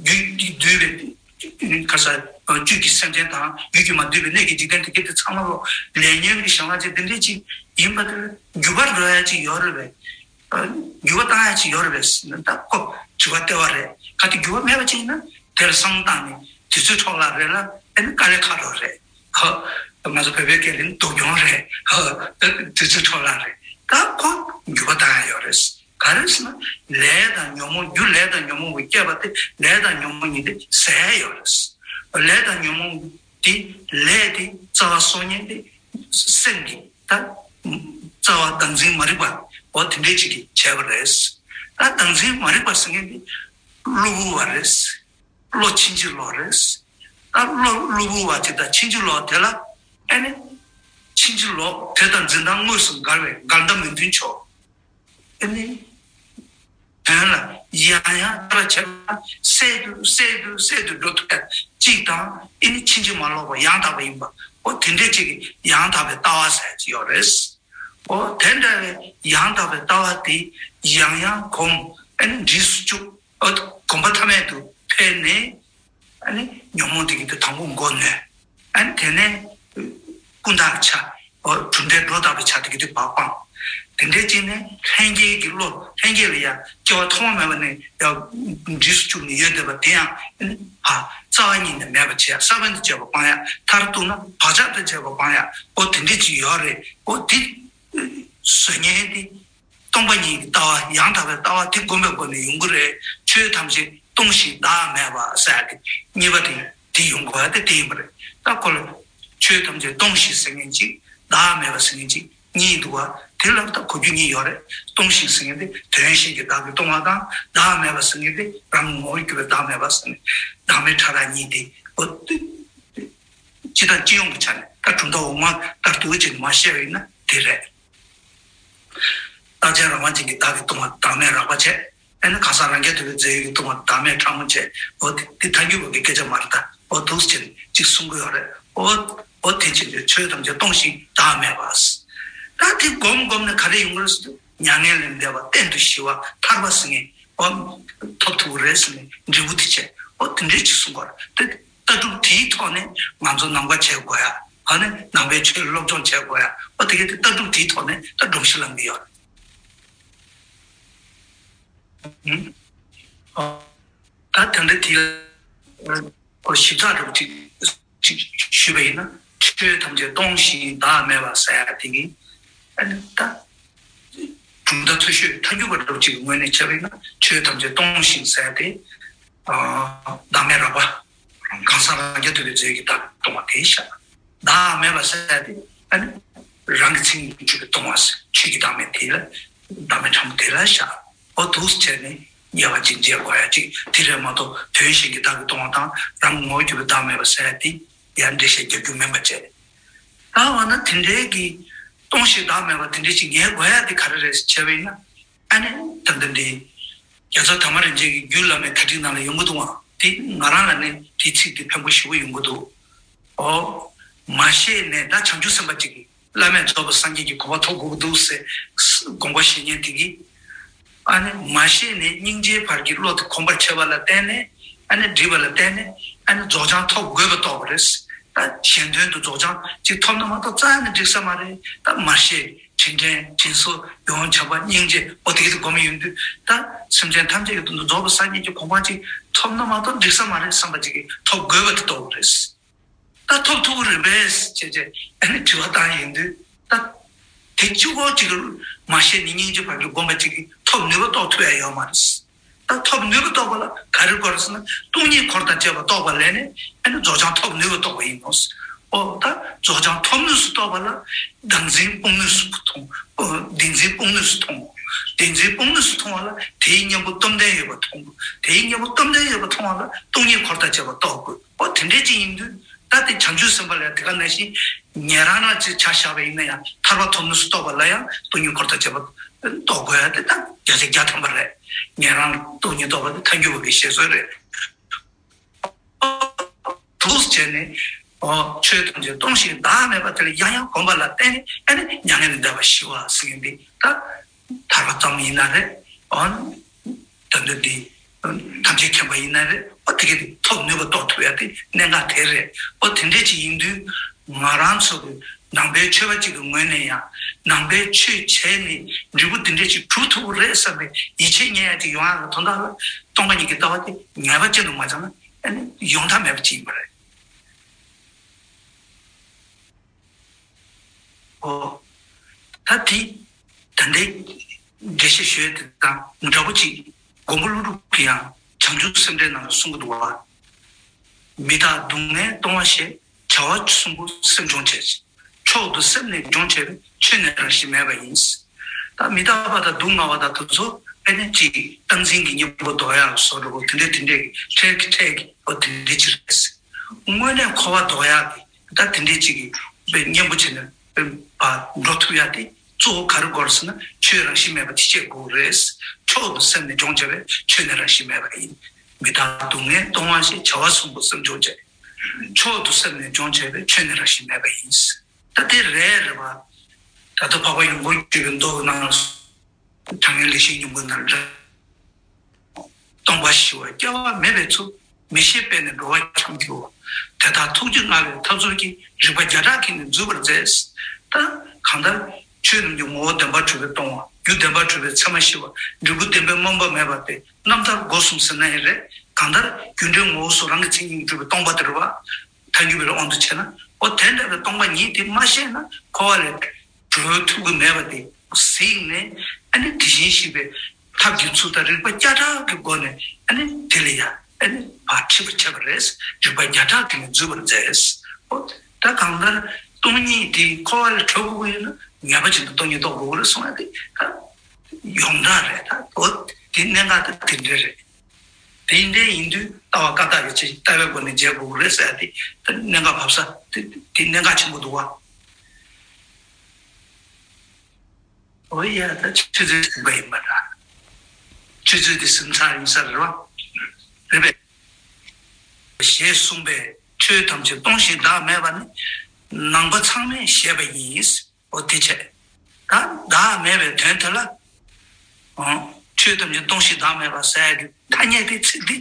རྒྱུད་ཀྱིས་བསྡུས་པའི་ཁ་ས་བཅུད་ཀྱི་སེམས་ཅན་དང་། རྒྱུད་ཀྱིས་མ་བསྡུས་པའི་སྣོད་ཀྱི་འཇིག་རྟེན་དེ་གའི་དེ་ཚང་མ་ལོ་ལས་ཉོན་གྱི་གཞན་དབང་ཅན་དེ་འདྲའི་ཅིག་ཡིན་པ་དེར་འགྱུར་བ་འགྲོ་ཡ་ཅིག་ཡོད་རེད་པས། འགྱུར་བ་བཏང་ཡ་ཅིག་ཡོད་རེད་པས་ཟེར་ན། ད་ཁོ་དྲི་བ་སྟེར་བ་རེད། གལ་ཏེ་འགྱུར་བ་མེད་པ་ཅིག་ཡིན་ན་དེར་བསམ་བློ་བཏང་ནས་དུས་ཚོད་འཕྲོ་བརླག་རེད་ལ། ཨ་ནི་དཀའ་ལས་ཁག་འགྲོ་རེད། ཧ། ང་ཚོ་བོད་པའི་སྐད་ལ་སྡུག་གྱོང་རེད། ཧ། ད་དུས་ཚོད་འཕྲོ་བརླག་རེད། ད་ཁོ་འགྱུར་བ་བཏང་ཡ་ཡོད་རེད། ག་རེ་ཟེར་ན་ལས་དང་ཉོན་མོངས། རྒྱུ་ལས་དང་ཉོན་མོངས་ཀྱིས་བསྐྱེད་པ་དེ་ལས་དང་ཉོན་མོངས་གཉིས་དེ་ཟད་ཡོད་རེད། ལས་དང་ཉོན་མོངས་དེ། ལས་དེ་རྩ་བ་གསོག་མཁན་དེ་སེམས་ཀྱི་ད་རྩ་བ་བདག་འཛིན་མ་རིག་པ། འོ་དེ་འདྲས་ཅིག་གིས་བྱས་པ་རེད། ད་བདག་འཛིན་མ་རིག་པ་ཟེར་མཁན་དེ་གློ་བུར་བ་རེད། བློ་ཕྱིན་ཅི་ལོག་རེད། ད་བློ་གློ་བུར་བ་དེ་དང་ཕྱིན་ཅི་ལོག་དེ་ལ་ཨ་ནི་ཕྱིན་ཅི་ལོག་དེ་དང་འཛིན་སྟངས་དངོས་སུ་འགལ་བའི་འགལ་ཟླ་མི་མཐུན་ཕྱོགས། ཨ་ནི། དོན་ལ་ཡང་ཡང་བརྟག་པ་བྱས་ན་སད་དུ་སད་དུ་སད་དུ་འགྲོ་ཐུབ་ཡ་གཅིག་དང་། ཨ་ནི་ཕྱིན་ཅི་མ་ལོག་པ་ཡང་དག་པ་ཡིན་པ། འོ་དེ་འདྲས་ཅིག་གི་ཡང་དག་པའི་ལྟ་བ་ཟེར་གྱི་ཡོད་རེད། འོ་དེ་འདྲ་བའི་ཡང་དག་པའི་ལྟ་བ་དེ་ཡང་ཡང་གོམས། ཨ་ནི་འདྲིས་སུ་བཅུག་འོ་གོམས་པ་མཐའ་མེད་དུ་འཕེལ་ནས། ཨ་ནི་ཉོན་མོངས་དེ་གི་དེ་དང་པོ་མགོ་ནོན། ཨ་ནི་དེ་ནས་ཀུན་བརྟགས་ཆ། འོ་གྲུབ་མཐས་སྒྲོ་བཏགས་པའི་ཆ་དེ་གི་དེ་བག་སྤངས། དེ་འདྲའི་ཅིག་ནས་ལྷན་སྐྱེས་ཀྱི་བློ། ལྷན་སྐྱེས་ལ་ཡང་སྐྱེ་བ་ཐོག་མ་མེད་པ་ནས་ཡང་འདྲིས་སུ་བཅུག་ནས་ཡོད་བསྡད་པ་དེ་ཡང་། ཨ་ནི་བག་རྩ་བ་ཉིད་ནས་མེད་པ་བྱས། ས་བོན་དང་བཅས་པ་སྤང་ཡ། མཐར་གཏུགས་ན་བག་ཆགས་དང་བཅས་པ་སྤང་ཡ། འོ་དེ་འདྲའི་ཅིག་ཡོད་རེད། འོ་དེ་བཟོ་མཁན་དེ། སྟོང་པ་ཉིད་ཀྱི་ལྟ་བ། ཡང་དག་པའི་ལྟ་བ་དེ་སྒོམ་པའི་སྒོ་ནས་ཡོང་གི་རེད། ཆོས་ཐམས་ཅད་སྟོང་ཞིང་བདག་མེད་པ་ཟེར་ཡ་དེ་གཉིས་པ་དེ་དེ་ཡོང་དགོས་ཡ་དེ་དེ་ཡིན་པ་རེད། ད་ཁོ་ལ་ཆོས་ཐམས་ཅད་སྟོང་ཞིང་ཟེར་མཁན་གཅིག་བདག་མེད་པ་ཟེར་མཁན་གཅིག་གཉིས་འདུག་བ། དེ་ལ་ད་གོ་རྒྱུ་གཉིས་ཡོད་རེད། སྟོང་ཞིང་ཟེར་མཁན་དེ་དོན་གཞན་གྱི་བདག་གིས་སྟོང་བ་དང་། བདག་མེད་པ་ཟེར་མཁན་དེ་རང་ངོ་བོར་གྱུར་པའི་བདག་མེད་པ་ཟེར་ནས། བདག་མེད་ཕྲ་རགས་གཉིས་དེ། འོ་དེ། སྤྱི་དང་སྤྱི་ཡོངས་ཀྱི་ཆ་ནས་ད་གྲུབ་མཐའ་འོག་མ་ལྟར་དུ་བྱས་ནས་མར་བཤད་པ་ཡིན་ན་དེ་རེད། རྟག་ཆད་རང་དབང་ཅན་གྱི་བདག་གིས་སྟོང་བ་བདག་མེད་རགས་པ་བྱས། ཨ་ནི་གང་ཟག་རང་རྐྱ་ཐུབ་པའི་རྫས་ཡོད་ཀྱིས་སྟོང་བ་བདག་མེད་ཕྲ་མོ་བྱས། འོ་དེ་དེ་ཐལ་འགྱུར་བ་གི་སྐད་ཆ་མ་རེད། ད་འོ་འདུག་སེ་བྱས་ནས་གཅིག་གསུང་གི་ཡོད་རེད། འོ་འོ་དེ་བྱས་ནས་ཆོས་ཐམས་ཅད་སྟོང་ཞིང་བདག་མེད་པ། ད་དེ་སྒོམ་སྒོམ་ནས་ག་རེ་ཡོང་གི་རེད་ཟེར་དུས། མྱ་ངན་ལས་འདས་པ། གཏན་དུ་ཞི་བ་ཐར་པ་ཟེར་མཁན་འོ་ཐོབ་ཐུབ་ཀྱི་རེད་ཟེར་ནས་འབྲས་བུ་དེ་བྱས། འོ་དེ་འདྲས་ཅིག་གསུང་གི་ཡོད་རེད། དེ། ལྟ་གྲུབ་དེའི་ཐོག་ནས་ང་ཚོ་ནང་པ་བྱེད་དགོས་ཡ། ཨ་ནི་ནང་པའི་ཆོས་སློབ་སྦྱོང་བྱེད་དགོས་ཡ། ཨོ་དེ་གའི་དེ་ལྟ་གྲུབ་དེའི་ཐོག་ནས་ད་སྒྲོམ་གཞི་བསླང་གི་ཡོད་རེད། ཨ་ད་དེ་འདྲ་དེ་ཨོ་ཞིབ་ཚགས་འདྲ་པོ་ཅིག་ཅིག་ཞུས་པ་ཡིན་ན། ཆོས་ཐམས་ཅད་སྟོང་ཞིང་བདག་མེད་པ་ཟེར་ཡ་དེ་གི་ཨ་ནི་ད། གྲུབ་མཐའ་མཐོ་ཤོས་ཐལ་འགྱུར་བ་འདྲ་པོ་ཅིག་གི་ངོས་ནས་བྱས་པ་ཡིན་ན། ཆོས་ཐམས་ཅད་སྟོང་ཞིང་ཟེར་ཏེ། ཨ་བདག་མེད་རགས་པ། གང་ཟག་རང་རྐྱ་ཐུབ་པའི་རྫས་ཀྱིས་བདག་སྟོང་བ་དེ་བཞག་བདག་མེད་པ་ཟེར་ཏེ། ཨ་ནི་རང་གི་མཚན་ཉིད་ཀྱི་སྤྲུལ་པས་སྟོང་བ་ཟེར། ཆོས་ཀྱི་བདག་མེད་དེ་ལ། བདག་མེད་ཕྲ་མོ་དེ་ལ་བཞག་འོ་འདུག་སེ་བྱས་ནས་ཉེ་བར་འཇིག་འཇིག་དགོས་ཡ་ཅིག་དེ་རེད་མ་གཏོགས། དོན་གཞན་གྱི་བདག་གིས་སྟོང་བ་དང་རང་ངོ་བོར་གྱུར་པའི་བདག་མེད་པ་ཟེར་ཡ་དེ་ཡང་འགྲེལ་བཤད་རྒྱག་རྒྱུ་མིན་པ་བྱས། ད་འོ་ན་དེ་འདྲའི་གི་སྟོང་ཞིང་བདག་མེད་པ་དེ་འདྲའི་ཅིག་ངེས་དགོས་ཡ་དེ་ག་རེ་རེད་ཟེར་བྱས་པ་ཡིན་ན། ཨ་ནི་ད་ལྟ་འདི་རྒྱལ་ཚབ་དར་མ་རིན་ཆེན་གྱི་རྒྱུད་བླ་མའི་དར་ཊིག་ནང་ལ་ཡོང་གི་འདུག་ཨང་། དེ་ང་རང་ལ་ནི་དེའི་ཚིག་དེ་ཕན་པོ་ཞེ་པོ་ཡོང་གི་འདུག་འོ། མ་ཤེས་ནས། ད་བྱང་ཆུབ་སེམས་དཔའ་ཅིག་གིས་བླ་མེད་རྫོགས་པའི་སངས་རྒྱས་ཀྱི་གོ་འཕང་ཐོབ་དགོས་ཀྱི་འདུག་ཟེར་དགོངས་པ་བཞེས་མཁན་དེ་གིས། ཨ་ནི་མ་ཤེས་ནས་སྙིང་རྗེའི་བར་གྱི་བློ་དེ་གོམས་པར་བྱས་པ་ལ་བརྟེན་ནས། ཨ་ནི་འདྲིས་པ་ལ་བརྟེན་ནས། ཨ་ནི་རྫོགས་བྱང་ཐོབ་དགོས་པ་རྟོགས་པ་རེད། ད་གཞན་དོན་དུ་རྫོགས་བྱང་ཅིག་ཐོབ་ན་མ་གཏོགས་རྩ་ནས་འགྲིག་ས་མ་རེད། ད་མར་ཤེས། དྲིན་དྲན། དྲིན་གཟོ། ཡོངས་བྱམས་པ། སྙིང་རྗེ། འོ་དེ་གི་དེ་སྒོམ་ཡོང་དུས། ད་སེམས་ཅན་ཐམས་ཅད་ཀྱི་དོན་དུ་རྫོགས་པའི་སངས་རྒྱས་ཀྱི་གོ་འཕང་ཅིག་ཐོབ་ན་མ་གཏོགས་འགྲིག་ས་མ་རེད་བསམ་པ་ཅིག་གིས་ཐོབ་དགོས་པ་དེ་རྟོགས་པ་རེད། ད་ཐོབ་ཐུབ་ཀྱི་རེད་པས་ཅེས་བྱས་ཨ་ནི་དྲི་བ་བཏང་ཡོང་དུས། ད་དེ་གཅིག་པོ་ཅིག་མ་ཤེས་ནས་སྙིང་རྗེ་བར་གྱི་སྒོམ་པ་ཅིག་གིས་ཐོབ་ནུས་པ་རྟོགས་ཐུབ་ཡ་ཡོད་མ་རེད། ད་ཐོབ་ནུས་པ་རྟོགས་པ་ལ་ག་རེ་དགོས་རེད་ཟེར་ན། སྟོང་ཉིད་འཁོར་དང་བཅས་པ་རྟོགས་པ་ལས་ནས་ཨ་ནི་རྫོགས་བྱང་ཐོབ་ནུས་པ་རྟོགས་པ་ཡིན་ནོ། ཨོ་ད་རྫོགས་བྱང་ཐོབ་ནུས་སུ་རྟོགས་པ་ལ་བདག་འཛིན་སྤོང་ནུས་སུ་མཐོང་། ཨོ་བདེན་འཛིན་སྤོང་ནུས་སུ་མཐོང་། བདེན་འཛིན་སྤོང་ནུས་སུ་མཐོང་བ་ལ་དེའི་གཉེན་པོ་སྟོབས་ལྡན་ཡོད་པ་མཐོང་། དེའི་གཉེན་པོ་སྟོབས་ལྡན་ཡོད་པ་མཐོང་བ་ལ་སྟོང་ཉིད་འཁོར་དང་བཅས་པ་རྟོགས་དགོས། ཨོ་དེ་འདྲའི་ཅིག་ཡིན་དུས། ད་དེ་བྱང་ཆུབ་སེམས་དཔའ་ལ་དེ་ག་ནང་བཞིན་ཉན་རང་རང་ཅིག་ཆ་བཞག་པ་ཡིན་ན་ཡང་ཐར་པ་ཐོབ་ནུས་སུ་རྟོགས་པ་ལ་ཡང་སྟོང་ཉིད་འཁོར་དང་བཅས་པ་རྟོགས་དགོས་ཡ་དེ་ད་བརྒྱ་ཆ་བརྒྱ་ཐམ་པ་རེད། ཉན་རང་སྟོང་ཉིད་རྟོགས་པ་དེ་ཐལ་འགྱུར་བ་གི་བཤད་སྲོལ་རེད། འདུག་སེ་བྱས་ནས། ཨོ་ཆོས་ཐམས་ཅད་སྟོང་ཞིང་བདག་མེད་པ་དེ་ལ་ཡང་ཡང་གོམས་པ་ལ་བརྟེན་ནས། ཨ་ནི་མྱ་ངན་ལས་འདས་པ་ཞི་བ་ཟེར་མཁན་འདི་ད་ཐར་པ་ཙམ་ཡིན་ན་རེད། ཨོ་ད་འདི་འདི་ཐམས་ཅད་མཁྱེན་པ་ཡིན་ན་རེད། ཨོ་དེ་ག་དེ་ཐོབ་ནུས་པ་རྟོགས་ཐུབ་ཡ་དེ་གནད་འགག་དེ་རེད། ཨོ་དེ་འདྲ་ཅིག་ཡིན་དུས་ང་རང་ཚོ་གི་ནང་པའི་ཆོས་པ་ཅིག་གི་ངོས་ནས་ཡང་། ནང་པའི་ཆོས་བྱས་ནས་འབྲས་བུ་འདི་འདྲ་ཅིག་གྲུབ་ཐུབ་ཀྱི་རེད་བསམ་པའི་ཡིད་ཆེས་རྙེད་ཡ་ཅིག་ཡོང་ཡ་གི་དོན་དག་ལ། སྟོང་པ་ཉིད་ཀྱི་ལྟ་བ་དེ་ངེས་པ་ཅན་དུ་མ་སྦྱངས་ན་ཨ་ནི་ཡོང་ཐབས་མེད་པ་ཅིག་ཡིན་པ་རེད། ཨོ། ད་དེ་ད་ལྟའི་འགྲེལ་བཤད་ཞུ་ཡ་དེ་དང་འདྲ་པོ་ཅིག་མགོན་པོ་ཀླུ་སྒྲུབ་ཀྱིས་ཡང་བྱང་ཆུབ་སེམས་འགྲེལ་ནང་ལ་གསུང་གི་འདུག་བ། མི་རྟག་སྡུག་བསྔལ་གཏོང་བ་ཞེས། བྱ་བ་གསུམ་པོ་སེམས་སྦྱོང་བྱེད། མཆོག་ཏུ་སེམས་ནི་སྦྱོང་བྱས་པས། ཆོས་ནི་རང་བཞིན་མེད་པ་ཡིན། ད་མི་རྟག་པ་དང་སྡུག་བསྔལ་བ་དང་དེ་ཚོ་ཨ་ནི་ཅིག་སྟངས་འཛིན་གྱི་གཉེན་པོ་འདོགས་ཡག་བཟོ་འདྲ་པོ་དེ་འདྲས་དེ་འདྲས་ཀྱི་འཕྲལ་གྱི་འཕྲལ་གྱི་ཨོ་དེ་འདྲས་ཅིག་རེད། དངོས་གནས་འཁོར་བ་ལྡོག་ཡག་གི་ད་དེ་འདྲས་ཅིག་གི་དཔེ་གཉེན་པོ་བྱས་ནས་དཔེ་བ་འགྲོ་ཐུབ་ཡག་དེ་གཙོ་བོ་ག་རེ་དགོས་རེད་ཟེར་ན། ཆོས་རང་བཞིན་མེད་པ་དེ་བྱེད་དགོས་རེད། མཆོག་ཏུ་སེམས་ནི་སྦྱོང་བྱས་པས། ཆོས་ནི་རང་བཞིན་མེད་པ་ཡིན། མི་རྟག་སྡུག་བསྔལ་གཏོང་བ་ཞེས། བྱ་བ་གསུམ་པོ་སེམས་སྦྱོང་བྱས། མཆོག་ཏུ་སེམས་ནི་སྦྱོང་བྱས་པས། ཆོས་ནི་རང་བཞིན་མེད་པ་ཡིན། ད་དེ་རེད་རེད་པ། ད་ལྟ་འཕགས་པ་ཡོངས་བསྐོར་བརྒྱུད་པའི་མདོ་ནང་། གྲངས་ངེས་ལེགས་བཤད་སྙིང་པོ་ནང་རེད། སྟོང་པ་ཞི་བ་སྐྱེ་བ་མེད་པའི་ཚུལ། མི་ཤེས་པས་ནི་འགྲོ་བ་འཁྱམས་འགྱུར་བ། དེ་དག་ཐུགས་རྒྱུད་མངའ་བའི་ཐབས་ཚུལ་གྱིས། རིགས་པ་བརྒྱ་ཕྲག་གིས་ནི་འཛུད་པར་མཛད། ད་གང་ལྟར་ཆོས་རྣམས་ཀྱི་ངོ་བོ་བདེན་པར་གྲུབ་པས་སྟོང་བ། རྒྱུ་བདེན་པར་གྲུབ་པས་ཚད་མར་ཤེས་པ། འབྲས་བུ་བདེན་པས་སྨོན་པ་མེད་པ་སྟེ། རྣམ་ཐར་སྒོ་གསུམ་ཟེར་ན་ཡང་རེད། གང་ལྟར་རྒྱུ་འབྲས་ངོ་བོ་སོགས་རང་གི་མཚན་ཉིད་ཀྱིས་གྲུབ་པའི་སྟོང་པ་དེ་རེད་པ། ཐལ་འགྱུར་བའི་དབང་དུ་བྱས་ན། ཨོ་དེ་འདྲ་བའི་སྟོང་པ་ཉིད་དེ་མ་ཤེས་ན་འཁོར་བ་ལས་གྲོལ་ཐུབ་ཀྱི་མེད་པ་དེ་གཟིགས་ནས། ཨ་ནི་དེ་བཞིན་གཤེགས་པའི་ཐབས་ཀྱི་ཚུལ་དང་རིགས་པ་བརྒྱ་ཕྲག་གི་སྒོ་ནས་ཨ་ནི་དེ་ལ་ཡང་ཨ་ནི་བག་ཕྱིས་པར་བྱས་པ་རེད། རིགས་པ་བརྒྱ་ཕྲག་གིས་ནི་འཛུད་པར་མཛད། ཨོ་ད་གང་ལྟར་སྟོང་ཉིད་དེ་འཁོར་བ་ལས་གྲོལ་དགོས་ཀྱི་ཡོད་ན་ངེས་པ་ཅན་དུ་སྟོང་ཉིད་རྟོགས་དགོས་ཀྱི་རེད་གསུངས་ཡ་དེ་ད་ཡོངས་གྲགས་རེད། ད་ཨོ་དེ་གནད་འགག་དེ་དེ་འདྲ་རེད། དེ་འདྲ་ཡིན་དུས་ལྟ་བ་བཀའ་རྟགས་ཀྱི་ཆེད་ལྟ་བའི་སྒོ་ནས་འཇལ་དགོས་ཀྱི་རེད་ཟེར་ཡ་དེ་ད་གནད་འགག་བབས་ས་དེ་དེ་གནད་འགག་ཆེན་པོ་འདུག་བ། ཨོ་ཡ་ད་ཆུ་ཚོད་ཟིན་པ་ཡིན་པ་འདྲ། ཆུ་ཚོད་དེ་ཟིན་ཚར་ཡིན་ས་རེད་བ། རེད་པས། ཞེས་གསུངས་པས་ཆོས་ཐམས་ཅད་སྟོང་ཞིང་བདག་མེད་པ་ནི་ནང་པ་ཚང་མས་བཞེད་པ་ཡིན། ཨོ་དེ་བྱས། ད་བདག་མེད་པའི་དོན་དེ་ལ། ཨོ་ཆོས་ཐམས་ཅད་སྟོང་ཞིང་བདག་མེད་པ་ཟེར་ཡ་གི་ཐ་སྙད་དེ་ཚིག་འདི་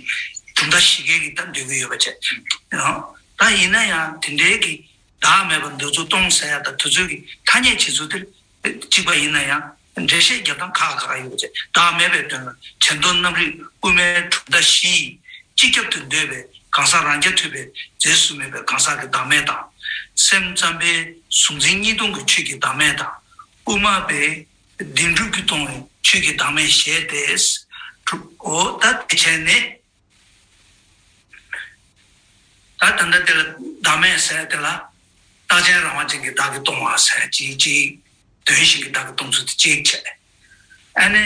གྲུབ་མཐའ་བཞི་ཀའི་གི་ད་འདོད་ཀྱི་ཡོད་པ་བྱས། ཨོ་ད་ཡིན་ན་ཡང་དེ་འདྲའི་གི་བདག་མེད་པ་འདི་ཚོ་སྟོང་ཟེར་ཡ་དང་དེ་ཚོའི་གི་ཐ་སྙད་བྱེད་ཚུལ་དེ་གཅིག་པ་ཡིན་ན་ཡང་འགྲེལ་བཤད་རྒྱབ་སྟངས་ཁག་ཁག་ཡོད་པ་བྱས། བདག་མེད་པའི་དོན་ལ་བྱེ་མདོ་རྣམ་རིག་དབུ་མའི་གྲུབ་མཐའ་བཞི་ཡིས། སྤྱི་ཁྱབ་ཏུ་འདོད་པའི་གང་ཟག་རང་རྐྱ་ཐུབ་པའི་རྫས་སུ་མེད་པའི་གང་ཟག་གི་བདག་མེད་དང་། སེམས་ཙམ་པའི་གཟུང་འཛིན་གཉིས་སྟོང་གི་ཆོས་ཀྱི་བདག་མེད་དང་། དབུ་མ་པས་བདེན་གྲུབ་ཀྱིས་སྟོང་བའི་ཆོས་ཀྱི་བདག་མེད་བཞེད་དེ། གྲུབ་འོ་ད་དེ་བྱས་ནས། ད་ད་ལྟ་དེ་ལ་བདག་མེད་ཟེར་དེ་ལ་ད་ རྟག་ཅན་རང་དབང་ཅན་གྱི་བདག་གིས་སྟོང་བ་ཟེར་གཅིག་གཅིག་དོན་གཞན་གྱི་བདག་གིས་སྟོང་ཚུལ་དེ་གཅིག་བྱས། ཨ་ནི་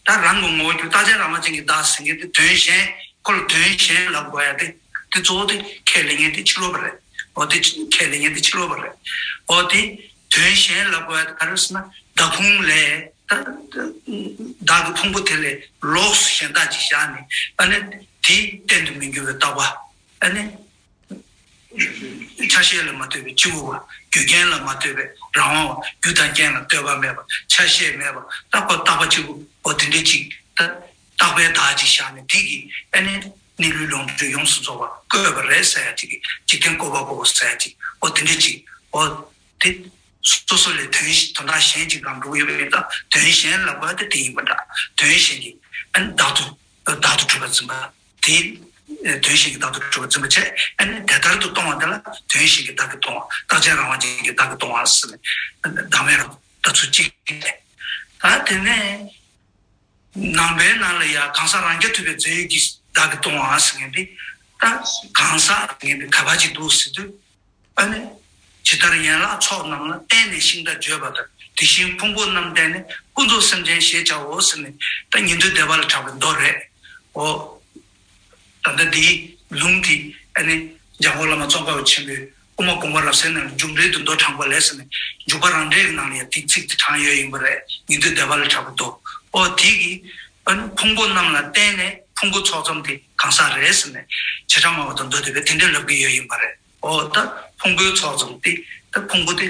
ད་རང་གི་ངོ་བོ་རྒྱུ་རྟག་ཅན་རང་དབང་ཅན་གྱི་བདག་ཟེར་མཁན་དེ་དོན་གཞན་ཁོ་ལ་དོན་གཞན་ལབ་དགོས་ཡ་དེ་དེ་གཙོ་བོ་དེ་ཁས་ལེན་མཁན་དེ་ཕྱི་རོལ་པ་རེད། འོ་དེ་ཁས་ལེན་མཁན་དེ་ཕྱི་རོལ་པ་རེད། འོ་དེ་དོན་གཞན་ལབ་དགོས་ཡ་དེ་ག་རེ་ཟེར་ན་བདག་ཁོངས་ལས་ད་བདག་གི་ཕུང་པོ་དེ་ལས་ལོགས་སུ་གཞན་དག་ཅིག་བཞག་ནས་ཨ་ནི་དེ་གཏན་དུ་མི་འགྱུར་བའི་རྟོག་པ། ཨ་ནི། ཆ་ཤས་ལ་མ་ལྟོས་པའི་སྤྱི་བོ་བ། རྒྱུ་རྐྱེན་ལ་མ་ལྟོས་པའི་རང་དབང་བ། རྒྱུ་དང་རྐྱེན་ལ་ལྟོས་པ་མེད་པ། ཆ་ཤས་མེད་པ། རྟག་པ་རྟག་པ་གཅིག་པུ། འོ་དེ་འདྲའི་ཅིག་ད་རྟག་པའི་བདག་ཅིག་བཞག་ནས་དེ་གིས་ཨ་ནི་གནས་ལུས་ལོངས་སྤྱོད་ཡོངས་སུ་རྫོགས་པ་བཀོད་པ་རེད་ཟེར་ཡ་ཅིག་གིས་འཇིག་རྟེན་བཀོད་པ་པོ་ཟེར་ཡ་ཅིག་འོ་དེ་འདྲའི་ཅིག་འོ་དེ་སོ་སོ་ལས་དོན་དོན་དག་གཞན་ཅིག་རང་འགྲོ་གི་ཡོད་པ་ཡིན་ཙང་དོན་གཞན་ལབ་པ་དེ་དེ་ཡིན་པ་འདྲ། དོན་གཞན་གྱིས་ཨ་ནི་བདག་ཏུ་བདག་ཏུ་གྲུབ་པར་འཛིན་པ། དེའི་དོན་གཞན་གྱི་བདག་ཏུ་གྲུབ་པར་འཛིན་པ་བྱས། ཨ་ནི་དེ་ལྟར་དུ་སྟོང་བ་དེ་ལ་དོན་གཞན་གྱི་བདག་གིས་སྟོང་བ། རྟག་ཅན་རང་དབང་ཅན་གྱི་བདག་གིས་སྟོང་བ་ཟེར་ནས་བདག་མེད་རང་ལྟ་ཚུལ་གཅིག་རེད། ད་དེ་ནས་ནང་པའི་ནང་ལ་ཡང་གང་ཟག་རང་རྐྱ་ཐུབ་པའི་རྫས་ཡོད་ཀྱི་བདག་གིས་སྟོང་བ་ཟེར་མཁན་དེ་ད་གང་ཟག་ཟེར་མཁན་དེ་ག་པར་ཅིག་འདུག་ཟེར་དུས། ཨ་ནི། ཇི་ལྟར་ཡན་ལག་ཚོགས་རྣམས་ལ་བརྟེན་ནས་ཤིང་རྟ་བརྗོད་པ་ལྟར་དེ་བཞིན་ཕུང་པོ་རྣམས་བརྟེན་ནས་ཀུན་རྫོབ་སེམས་ཅན་ཞེས་བྱའོ་ཟེར་ནས་ད་ཉན་ཐོས་སྡེ་པ་ལ་གྲགས་པའི་མདོ་རེད། འོ། ད་ལྟ་འདིའི་ལུང་དེ་ཨ་ནི་འཇམ་མགོན་བླ་མ་ཙོང་ཁ་པ་ཆེན་པོས་དབུ་མ་དགོངས་པ་རབ་གསལ་ནང་ལ་མཇུག་འབྲས་དུ་མདོ་དྲངས་པ་ལས་ཟེར་ནས་འཇུག་པ་རང་འགྲེལ་གྱི་ནང་ལ་ཡང་དེ་ཚིག་དེ་དྲངས་ཡོད་ཡིན་པ་རེད། ཉན་ཐོས་སྡེ་པ་ལ་གྲགས་པའི་མདོ། འོ་དེ་གིས་ཨ་ནི་ཕུང་པོ་རྣམས་ལ་བརྟེན་ནས་ཕུང་པོ་ཚོགས་ཙམ་དེ་གང་ཟག་རེད་ཟེར་ནས་བྱེ་བྲག་སྨྲ་བ་དང་མདོ་སྡེ་པས་དེ་འདྲ་ལབ་ཀྱི་ཡོད་ཡིན་པ་རེད། འོ་ད་ཕུང་པོའི་ཚོགས་ཙམ་དེ་ད་ཕུང་པོ་དེ་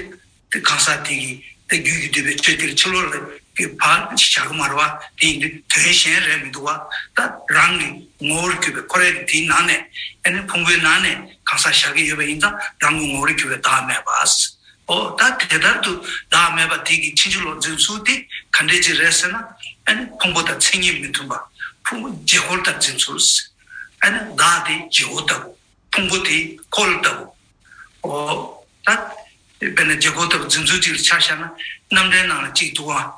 དེ་གང་ཟག་དེ་གི་དེ་རྒྱུད་ཀྱིས་བསྡུས་པའི་ཆོས་དེ་ལ་ཕྱི་ལོགས་ལ་གི་བག་བཞག་གི་མ་རེད་བ། དེ་ཡིན་དུས་དོན་གཞན་རེད་མི་འདུག་བ། ད་རང་གི་ངོ་བོར་གྱུར་པའི་ཁོ་རའི་དེའི་ནང་ནས་ཨ་ནི་ཕུང་པོའི་ནང་ནས་གང་ཟག་བཞག་གི་ཡོད་པ་ཡིན་ཙང་རང་གི་ངོ་བོར་གྱུར་པའི་བདག་མེད་པ། འོ་ད་དེ་ལྟར་དུ་བདག་མེད་པ་དེ་གི་ཕྱིན་ཅི་ལོག་འཛིན་ཚུལ་དེ་ག་འདྲས་ཅིག་རེད་ཟེར་ན། ཨ་ནི་ཕུང་པོ་དང་མཚན་ཉིད་མི་མཐུན་པ། ཕུང་པོ་བརྗེ་འགྲོ་ལྟར་འཛིན་ཚུལ། ཨ་ནི་བདག་དེ་བརྗེ་འགྲོ་ལྟ་བུ། ཕུང་པོ་དེ་འཁོར་ལྟ་བུ། འོ། ད། དཔེར་ན་བརྗེ་འགྲོ་ལྟ་བུ་འཛིན་ཚུལ་གཅིག་ལ་ཆ་བཞག་ན་རྣམ་འགྲེལ་ནང་ལ་གཅིག་འདུག་ཨ།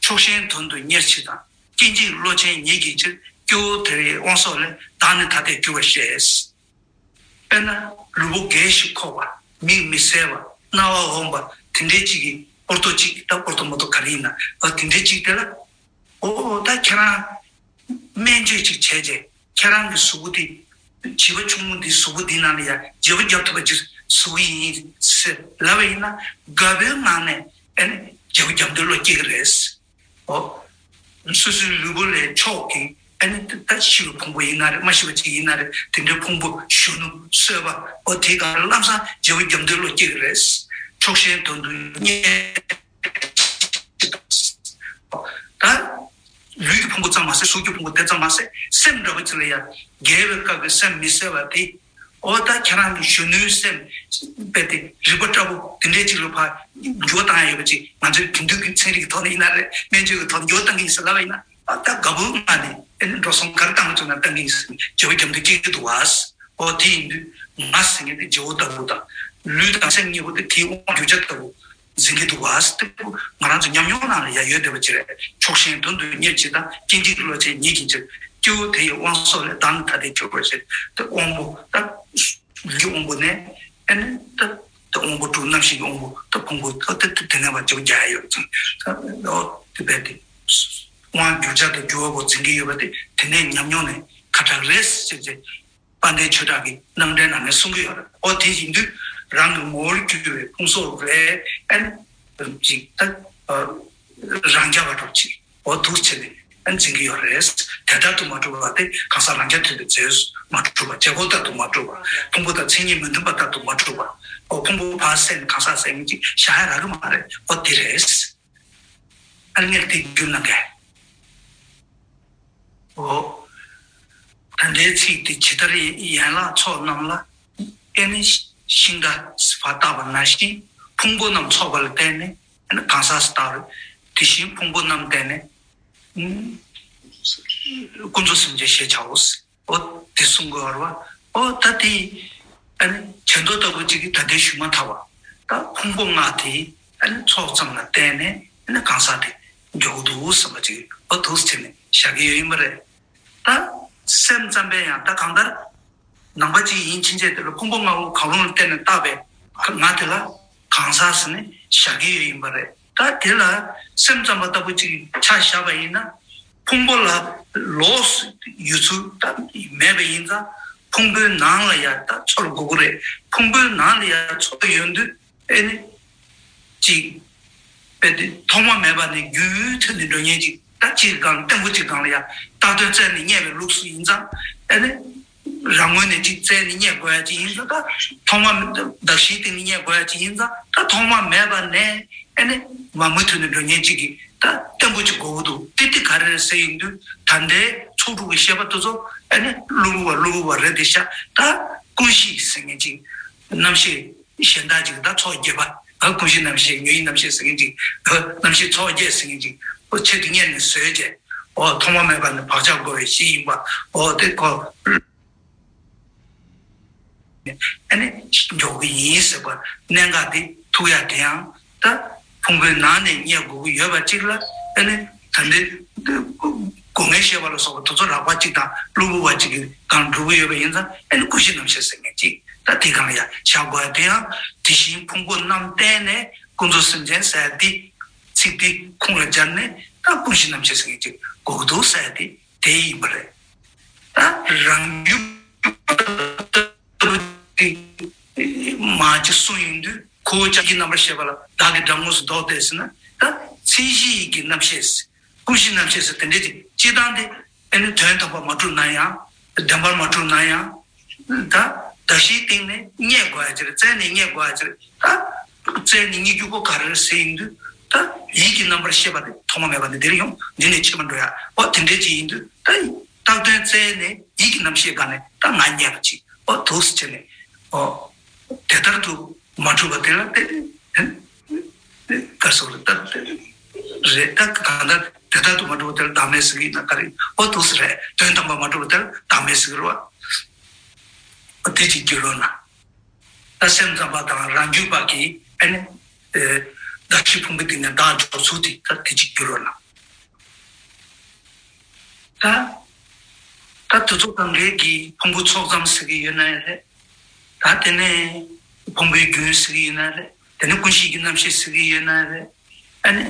ཕྱོགས་ཞེན་དོན་དུ་གཉེར་བྱེད་དང་། སྐྱེ་འཇིག་བློ་ཅན་ཉིད་ཀྱི་ཕྱིར། སྐྱེ་བོ་དེ་ཡི་དབང་སོགས་ལས། བདག་ནི་ཐ་དད་འགྱུར་བར་བཤད། དཔེར་ན་ལུས་པོ་རྒས་ཤིང་འཁོགས་པ། མིག་མི་གསལ་བ། རྣ་བ་འོན་པ། དེ་འདྲའི་གཅིག་གིས་ཨོར་ཏོ་གཅིག་ད་ཨོར་ཏོ་མོ་ཏོ་ག་རེ་ཡིན་ན་ཨ་དེ་འདྲའི་གཅིག་དེ་ལ། ཨོ་ད་ཁྱེད་རང་སྨན་བཅོས་གཅིག་བྱས་རྗེས་ཁྱེད་རང་གི་གཟུགས་པོ་འདི་བྱིས་པ་ཆུང་ངུ་འདི་གཟུགས་པོ་འདི་ནང་ལ་ཡ་བརྗེ་པོ་བརྒྱབ་ཐུབ་པ་ཅིག་བཟོ་གི་ཡིན་ཟེར་ལབ་པ་ཡིན་ན་དགའ་པོའི་ངང་ནས་ཨ་ནི་བརྗེ་པོ་བརྒྱབ་འདོད་བློ་སྐྱེ་གི་རེད། ཨོ། སོ་སོའི་ལུས་པོ་ལས་མཆོག་གི་ཨ་ནི་ད་ཤི་བའི་ཕུང་པོ་ཡིན་ན་རེད། མ་ཤི་བ་ཅིག་ཡིན་ན་རེད། དེ་འདྲའི་ཕུང་པོ་གཞོན་ནུ་གསོས་པ་ཨོ་དེའི་སྒང་ལ་ལམ་སང་བརྗེ་པོ་བརྒྱབ་འདོད་བློ་སྐྱེ་གི་རེད། ཕྱོགས་ཞེན་དོན་དུ་གཉེར། ད་ལུས་ཀྱི་ཕུང་པོ་ཙམ་མ་ཟད་གཟུགས་ཀྱི་ཕུང་པོ་དེ་ཙམ་མ་ཟད་སེམས་འདྲ་པོ་ཅིག་ལ་ཡང་རྒས་པའི་སྐབས་ཀྱི་སེམས་མི་གསལ་བ་དེ། ཨོ་ད་ཁྱེད་རང་གི་གཞོན་ནུའི་སེམས་དཔེ་དེ་རིག་པ་བཀྲ་པོ་དེ་འདྲའི་ཅིག་ལ་ཕར་འགྱུར་བ་བཏང་ཡ་ཡོད་པ་ཅིག་ང་ཚོའི་དེང་དུས་ཀྱི་ཚན་རིག་གི་ཐོག་ནས་ཡིན་ན་རེད། སྨན་བཅོས་ཀྱི་ཐོག་ནས་འགྱུར་བ་བཏང་གི་ཡིན་ཟེར་ལབ་པ་ཡིན་ན་ཨ་ད་དགའ་པོའི་ངང་ནས་ཨེ་འགྲོ་སོང་ག་རེ་བཏང་བཅུག་ན་བཏང་གི་ཡིན་ཟེར་བརྗེ་པོ་བརྒྱབ་འདོད་སྐྱེ་གི་འདུག་བ། ཨོ་དེ་ཡིན་དུས་ང་ཟེར་མཁན་དེ་བརྗེ་པོ་ལྟ་བུ་དང་ལུས་དང་སེམས་གཉིས་པོ་དེ་དེའི་དབང་གི་རྒྱུ་ཆ་ལྟ་བུ། འཛིན་གྱི་འདུག་བ། དེ་ལྟ་བུ་ང་རང་ཚོ་ཉམས་མྱོང་ནང་ལ་ཡ་ཡོད་བསྡད་པ་ཅིག་རེད། ཕྱོགས་ཞེན་དོན་དུ་གཉེར་བྱེད་དང་སྐྱེ་འཇིག་བློ་ཅན་ཉིད་ཀྱི་ཕྱིར། སྐྱེ་བོ་དེ་ཡི་དབང་སོགས་ལས། བདག་ནི་ཐ་དད་འགྱུར་བར་བྱེད། དེ་དབང་པོ་ད་ལུས་དབང་པོ་ནས་ཨ་ནི་ད་དེ་དབང་པོ་དྲུག་རྣམ་ཤེས་ཀྱི་དབང་པོ་ད་ཕུང་པོ་ད་དེ་དེ་ནས་བར་བརྗེ་པོ་རྒྱག་ཡ་ཡོད་ཙང་ད་ཨོ་དེ་བས་དེ་དབང་འགྱུར་བྱ་དང་འགྱུར་བ་པོ་འཛིན་གྱི་ཡོད་པ་དེ་དེ་ནས་ཉམས་མྱོང་ནས་ཁ་གྲག་རེད་ཟེར་ཏེ། དཔལ་ལྡན་ཆོས་གྲགས་ཀྱི་རྣམ་འགྲེལ་ནང་ནས་གསུང་གི་ཡོད་རེད། ཨོ་དེ་ཡིན་དུས་རང་གི་ངོ་བོར་གྱུར་པའི་ཕུང་སོགས་ལས་ཨན་ཅིག་ད་རང་རྐྱ་བ་འགྲོ་ཅིག་ཨོ་འདུག་བྱས་ནས་ཨན་འཛིན་གྱི་ཡོད་རེད། དེ་ལྟར་དུ་མ་གྲུབ་པ་དེ་གང་ཟག་རང་རྐྱ་ཐུབ་པའི་རྫས་སུ་མ་གྲུབ་པ། བྱེད་པོ་ལྟར་དུ་མ་གྲུབ་པ། ཕུང་པོ་དང་མཚན་ཉིད་མི་མཐུན་པ་ལྟར་དུ་མ་གྲུབ་པ། ཨོ་ཕུང་པོ་ཕར་བསད་ནས་གང་ཟག་ཟེར་མཁན་ཅིག་བཞག་ཡ་རག་གི་མ་རེད། ཨོ་དེ་རེད། ཨ་ནི་ངས་དེ་བསྒྱུར་གནང་གས། འོ། ད་ལྟའི་ཚིག་དེ་ཇི་ལྟར་ཡན་ལག་ཚོགས་རྣམས་ལ། ཨེ་ནི་ཤིང་རྟ་ཕར་བཏགས་པ་ནང་བཞིན་ཕུང་པོ་རྣམས་ཚོགས་པ་ལ་བརྟེན་ནས་ཨ་ནི་གང་ཟག་སུ་བཏགས་རེད། དེ་བཞིན་ཕུང་པོ་རྣམས་བརྟེན་ནས་ཀུན་རྫོབ་སེམས་ཅན་ཞེས་བྱའོ། འོ་དེ་གསུང་དགོས་པ་རེད་བ། འོ་ད་དེ་ཨ་ནི་བྱེ་མདོ་ལྟ་བུ་ཅིག་གིས་ད་ལྟའི་ཞུས་མ་ཐག་པ། ད་ཕུང་པོ་ལྔ་དེ་ཨ་ནི་ཚོགས་ཙམ་ལ་བརྟེན་ནས་ཨ་ནི་གང་ཟག་དེ་འགྱུར་གྱི་འདུག་བསམ་པ་ཅིག་འོ་འདུག་སེ་བྱས་ནས་བཞག་གི་ཡོད་ཡིན་པ་རེད། ད་སེམས་ཙམ་པས་ཡང་ད་གང་ལྟར་ནང་པ་ཅིག་ཡིན་ཕྱིན་ཆད་དེ་ལ་ཕུང་པོ་ལྔ་པོ་གང་རུང་ལ་བརྟེན་ནས་བཏགས་པའི་ང་དེ་ལ་ གང་ཟག་ཟེར་ནས་བཞག་གི་ཡོད་ཡིན་པ་རེད། ད་དེ་ལ་སེམས་ཙམ་པ་ལྟ་བུ་ཅིག་ཆ་བཞག་པ་ཡིན་ན། ཕུང་པོ་ལ་ལོགས་སུ་ཡོད་ཚུལ་ད་མེད་པ་ཡིན་ཙང་། ཕུང་པོའི་ནང་ལ་ཡང་ད་ཚོར་དགོས་ཀྱི་རེད། ཕུང་པོའི་ནང་ལ་ཡང་ཚོར་ཡོང་དུས། ཨེ་ནི། ཅིག་དཔེ་དེ་ཐོག་མ་མེད་པ་ནས་རྒྱུན་མཐུད་ནས་འགྲོ་མཁན་ཅིག་ད་ཅིག་སྒང་ལ་ལྟད་མོ་ཅིག་སྒང་ལ་ཡང་རྟག་དོན་བཙལ་ནས་རྙེད་པའི་ལུགས་སུ་ཡིན་ཙང་། ཨེ་ནི། རང་ངོས་ནས་ཅིག་བཙལ་ནས་རྙེད་དགོས་ཡ་ཅིག་ཡིན་ཙང་། ད་ཐོག་མ་གདགས་གཞིའི་སྟེང་ནས་རྙེད་དགོས་ཡ་ཅིག་ཡིན་ཙང་། ད་ཐོག་མ་མེད་པ་ནས་ཨེ་ནི་མ་མུ་མཐུད་ནས་འགྲོ་མཁན་ཅིག་གིས་ད་ལྟད་མོ་ཅིག་དགོས་ཀྱི་འདུག་ཏི་ཏི་ག་རེ་རེད་ཟེར་ཡོང་དུས། ད་ལྟའི་ཚོགས་དྲུག་གི་བཤད་པ་དེ་ཚོ་ཨེ་ནི་གློ་བུར་བ་གློ་བུར་བ་རེད་དེ་ཤག་ད་ཀུན་གཞི་ཟེར་མཁན་ཅིག་རྣམ་ཤེས་གཞན་དག་ཅིག་ད་ཚོགས་བརྒྱད་པ། ཨ་ཀུན་གཞི་རྣམ་ཤེས། ཉོན་ཡིད་རྣམ་ཤེས་ཟེར་མཁན་ཅིག་ཨ་རྣམ་ཤེས་ཚོགས་བརྒྱད་ཟེར་མཁན་ཅིག་ཨོ་ཆེད་དུ་གཉེར་ནས་བཟོས་བྱས། ཨོ་ཐོག་མ་མེད་པ་ནས་བག་ཆགས་བསྒོ་བའི་གཞི་ཡིན་པ། ཨོ་དེ་ཁོ་ཨ་ནི་འཇོག་གི་ཡིན་ཟེར་བ། གནད་འགག་དེ་ཐུག་ཡ་དེ་ཡང་ད་ཕུང་པོའི་ནང་ནས་རྙེད་དགོས་ཀྱི་ཡོད་པ་ཅིག་ལ། ཨ་ནི་ད་ལྟའི་སྒོ་ལྔའི་བཤད་པ་ལ་སོགས་པ་དེ་ཚོ་རགས་པ་ཅིག་དང་གློ་བུར་བ་ཅིག་གི་སྒང་འགྲོ་གི་ཡོད་པ་ཡིན་ཙང་། ཨ་ནི་ཀུན་གཞི་རྣམ་ཤེས་ཟེར་མཁན་ཅིག་ད་དེ་སྒང་ལ་ཡ་བཞག་དགོས་ཡ་དེ་ཡང་། དེ་བཞིན་ཕུང་པོ་རྣམས་བརྟེན་ནས་ཀུན་རྫོབ་སེམས་ཅན་ཟེར་ཡ་དེ། ཚིག་དེ་ཁུངས་ལ་སྦྱར་ནས་ད་ཀུན་གཞི་རྣམ་ཤེས་ཟེར་མཁན་ཅིག་དགོས་ཀྱི་འདུག་ཟེར་ཡ་དེ་དེ་ཡིན་པ་རེད། ད་རང་རྒྱུད་ལྟ་བུ་དེ་མ་ཅིག་གསུངས་ཡོང་དུས། ཁོ་བོ་ཅག་གི་རྣམ་པར་ཤེས་པ་ལ་བདག་གི་སྒྲ་དངོས་སུ་འདོགས་ཏེ་ཟེར་ན། ད་མཚན་གཞི་ཡིད་ཀྱི་རྣམ་ཤེས། ཀུན་གཞི་རྣམ་ཤེས་ཟེར་དེ་འདྲས་ཅིག་སྤྱིར་བཏང་དེ་ཨ་ནི་དོན་དམ་པར་མ་གྲུབ་ན་ཡང་། བདེན་པར་མ་གྲུབ་ན་ཡང་། ད་གདགས་གཞིའི་སྟེང་ནས་རྙེད་དགོས་ཡ་ཅིག་རེད། བཙལ་ནས་རྙེད་དགོས་ཡ་ཅིག་རེད། ད་བཙལ་ནས་རྙེད་རྒྱུ་པོ་ག་རེ་རེད་ཟེར་ཡིན་དུས། ད་ཡིད་ཀྱི་རྣམ་པར་ཤེས་པ་དེ་ཐོག་མ་མེད་པ་ནས་འདིར་ཡོང་། འདི་ནས་ཕྱི་མ་འགྲོ་ཡ། འོ་དེ་འདྲས་ཅིག་ཡིན་དུས། ད་རྟག་དོན་བཙལ་ནས་ཡིད་ཀྱི་རྣམ་ཤེས་སྒང་ནས་ད་ང་རྙེད་པ་ཅིག་འོ་འདུག་སེ་བྱས་ནས། འོ་དེ་ལྟར་དུ་མ་གྲུབ་པ་དེ་ལ་བརྟེན་ནས། ག་སོགས་རེད། ད་རེད། ད་གང་ལྟར་དེ་ལྟར་དུ་མ་གྲུབ་པ་དེ་ལ་བདག་མེད་ཟེར་གྱི་ཡིན་ན་ག་རེ། འོ་འདུག་སེ་རེད། དོན་དམ་པར་མ་གྲུབ་པ་དེ་ལ་བདག་མེད་ཟེར་གྱི་རེད་བ། འོ་དེ་གཅིག་བརྒྱུད་རོགས་གནང་། ད་སེམས་ཙམ་པ་དང་རང་རྒྱུད་པ་གིས་ཨ་ནི། ཨེ། གདགས་གཞི་ཕུང་པོའི་སྟེང་ནས་བདག་འཇོག་ཚུལ་དེ་ད་དེ་གཅིག་བརྒྱུད་རོགས་གནང་། ད། ད་དེ་ཚོ་གང་གས་ཀྱིས་ཕུང་པོ་ཚོགས་ཙམ་ཟེར་གྱི་ཡོད་ན་ཡང་རེད། ད་དེ་ནས་ཕུང་པོའི་རྒྱུན་ཟེར་གྱི་ཡོད་ན་རེད། དེ་ནས་ཀུན་གཞི་ཡིད་ཀྱི་རྣམ་ཤེས་ཟེར་གྱི་ཡོད་ན་རེད། ཨ་ནི།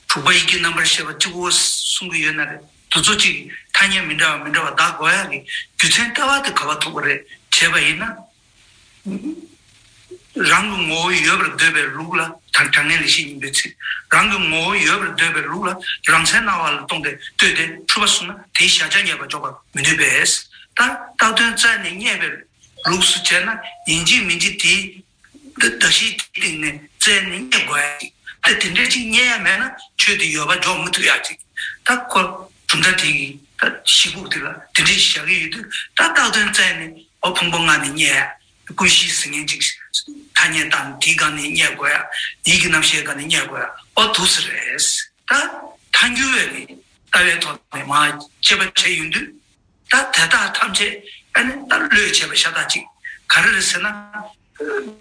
དྲུག་པ་ཡིད་ཀྱི་རྣམ་པར་ཤེས་པ་གཅིག་པོ་གསུང་གི་ཡོད་ན་རེད། དེ་ཚོ་གཅིག་ཐ་སྙད་མི་འདྲ་བ་མི་འདྲ་བ་བདག་དགོས་ཡག་གི་རྒྱུ་མཚན་ལྟ་བ་དེ་ག་པར་ཐུག་པ་རེད་དྲིས་པ་ཡིན་ན། རང་གི་ངོ་བོ་ཡོད་པར་འདོད་པའི་ལུགས་ལ། དྲང་དྲང་ངེས་ལེགས་བཤད་སྙིང་པོའི་ཚིག་རང་གི་ངོ་བོ་ཡོད་པར་འདོད་པའི་ལུགས་ལ་རང་མཚན་སྣང་བ་ལ་ལྟོས་ཏེ་ལྟོས་ཏེ་འཁྲུལ་པ་བཟུང་ན་དེའི་གཞལ་བྱ་རྙེད་པར་འཇོག་པར་མི་ནུས་པས། ད་རྟག་དོན་བཙལ་ནས་རྙེད་པའི་ལུགས་སུ་བྱས་ན། ཡིན་གཅིག་མིན་གཅིག་དེའི་གདགས་གཞིའི་སྟེང་ནས་བཙལ་ནས་རྙེད་དགོས་ཡ་ཅིག་ད་དེ་འདྲ་ཅིག་རྙེད་ཡ་མེད་ན་ཆོས་དེ་ཡོད་པ་འཇོག་མི་ཐུབ་ཡ་ཅིག་ད་ཁོ་གྲུབ་མཐའ་དེ་གི་ད་གཞི་ཕུག་དེ་ལ་དེ་འདྲ་ཞིག་བཞག་གི་ཡོད་དུས། ད་རྟག་དོན་བཙལ་ནས། འོ་ཕུང་པོ་ལྔ་ནས་རྙེད་ཡ། ཀུན་གཞི་ཟེར་མཁན་ཅིག་ཐ་སྙད་དང་དེའི་སྒང་ནས་རྙེད་དགོས་ཡ། ཡིད་ཀྱི་རྣམ་ཤེས་སྒང་ནས་རྙེད་དགོས་ཡ། འོ་འདུག་སེ་རེད། ད་ཐལ་འགྱུར་བའི་ལྟ་བའི་ཐོག་ནས་མར་དཔྱད་པ་བྱས་ཡོང་དུས། ད་དེ་དག་ཐམས་ཅད་ཨ་ནི་ད་བློས་བྱས་པ་ཤ་སྟག་ཅིག་ག་རེ་རེད་ཟེར་ན།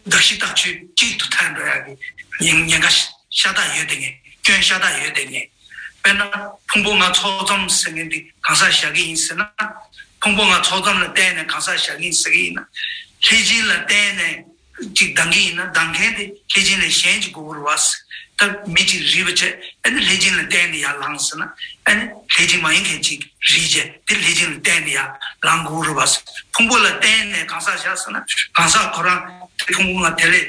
གདགས་གཞི་རྟགས་ཆོས་གཅིག་ཏུ་ཐལ་འགྲོ་ཡག་གི་ཉེན་ཉེན་ཁ་ཤ་སྟག་ཡོད་དེ་ངེས། སྐྱོན་ཤ་སྟག་ཡོད་དེ་ངེས། དཔེར་ན་ཕུང་པོ་ལྔ་ཚོགས་ཙམ་ཟེར་མཁན་འདི་གང་ཟག་བཞག་གི་ཡིན་ཟེར་ན། ཕུང་པོ་ལྔ་ཚོགས་ཙམ་ལ་བརྟེན་ནས་གང་ཟག་བཞག་གི་ཡིན་ཟེར་གི་ཡིན་ན། ལྷས་བྱིན་ལ་བརྟེན་ནས་ཅིག་ལྡང་གི་ཡིན་ན། ལྡང་མཁན་དེ་ལྷས་བྱིན་ལས་གཞན་ཅིག་དགོས་ཀྱི་རེད་བ། ད་མི་ཅིག་རིད་པ་བྱས། ཨ་ནི་ལྷས་བྱིན་ལ་བརྟེན་ནས་ཡར་ལངས་ཟེར་ན། ཨ་ནི་ལྷས་བྱིན་མ་ཡིན་མཁན་ཅིག་རིད་བྱས་དེ་ལྷས་བྱིན་ལ་བརྟེན་ནས་ཡར་ལངས་དགོས་ཀྱི་རེད་བ། ཕུང་པོ་ལ་བརྟེན་ནས་གང་ཟག་བཞག་ཟེར་ན། གང་ཟག་ཁོ་རང་དེ་ཕུང་པོ་ལྔ་དེ་ལས་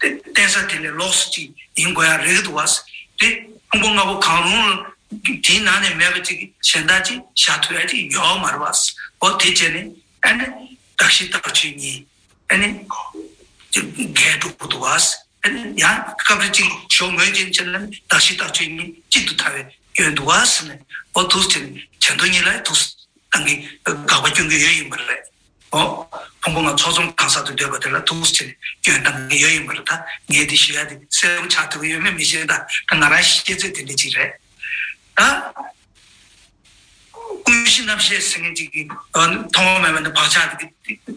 བརྟེན་ས་དེ་ལས་ལོགས་སུ་ཅིག་ཡིན་དགོས་ཡ་རེད་འདུག་བ། དེ་ཕུང་པོ་ལྔ་པོ་གང་རུང་ལ་དེའི་ནང་ནས་མེད་པ་ཅིག་གཞན་དག་ཅིག་བཞག་ཐུབ་ཡ་ཅིག་ཡོད་མ་རེད་བ། འོ་དེ་བྱས་ནས་ཨ་ནི་གདགས་གཞི་རྟགས་ཆོས་གཉིས་ཨ་ནི་འགལ་འགྲོ་གི་འདུག་བ། ཨ་ནི་ཡང་སྐབས་རེ་ཅིག་ཞོག་ངོས་ཅན་བྱས་ན་གདགས་གཞི་རྟགས་ཆོས་གཉིས་གཅིག་ཏུ་ཐལ་བའི་སྐྱོན་འདུག་བ་ཟེར་ནས། འོ་འདུག་སེ་བྱས་ནས་ཆ་མདོ་གཉིས་ལ་འདུག་སེ་བཏང་གི་དགག་པ་སྐྱོན་གྱི་ཡོད་ཡིན་པ་རེད། འོ། ཕུང་པོ་ལྔ་ཚོགས་ཙམ་གང་ཟག་ཏུ་འདོད་པ་དེ་ལ་འདུག་སེ་བྱས་ནས་སྐྱོན་བཏང་གི་ཡོད་ཡིན་པ་རེད། ད་ངས་འདི་ཞུ་ཡ་དེ་གསལ་པོ་ཆགས་ཐུབ་ཀྱི་ཡོད་མེད་མི་ཤེས། ད་ད་ང་རང་ཤེས་ཚོད་དེ་འདྲ་ཅིག་རེད། ད་ཀུན་གཞི་རྣམ་ཤེས་ཟེར་མཁན་ཅིག་གིས་ཐོག་མ་མེད་པ་ནས་བག་ཆགས་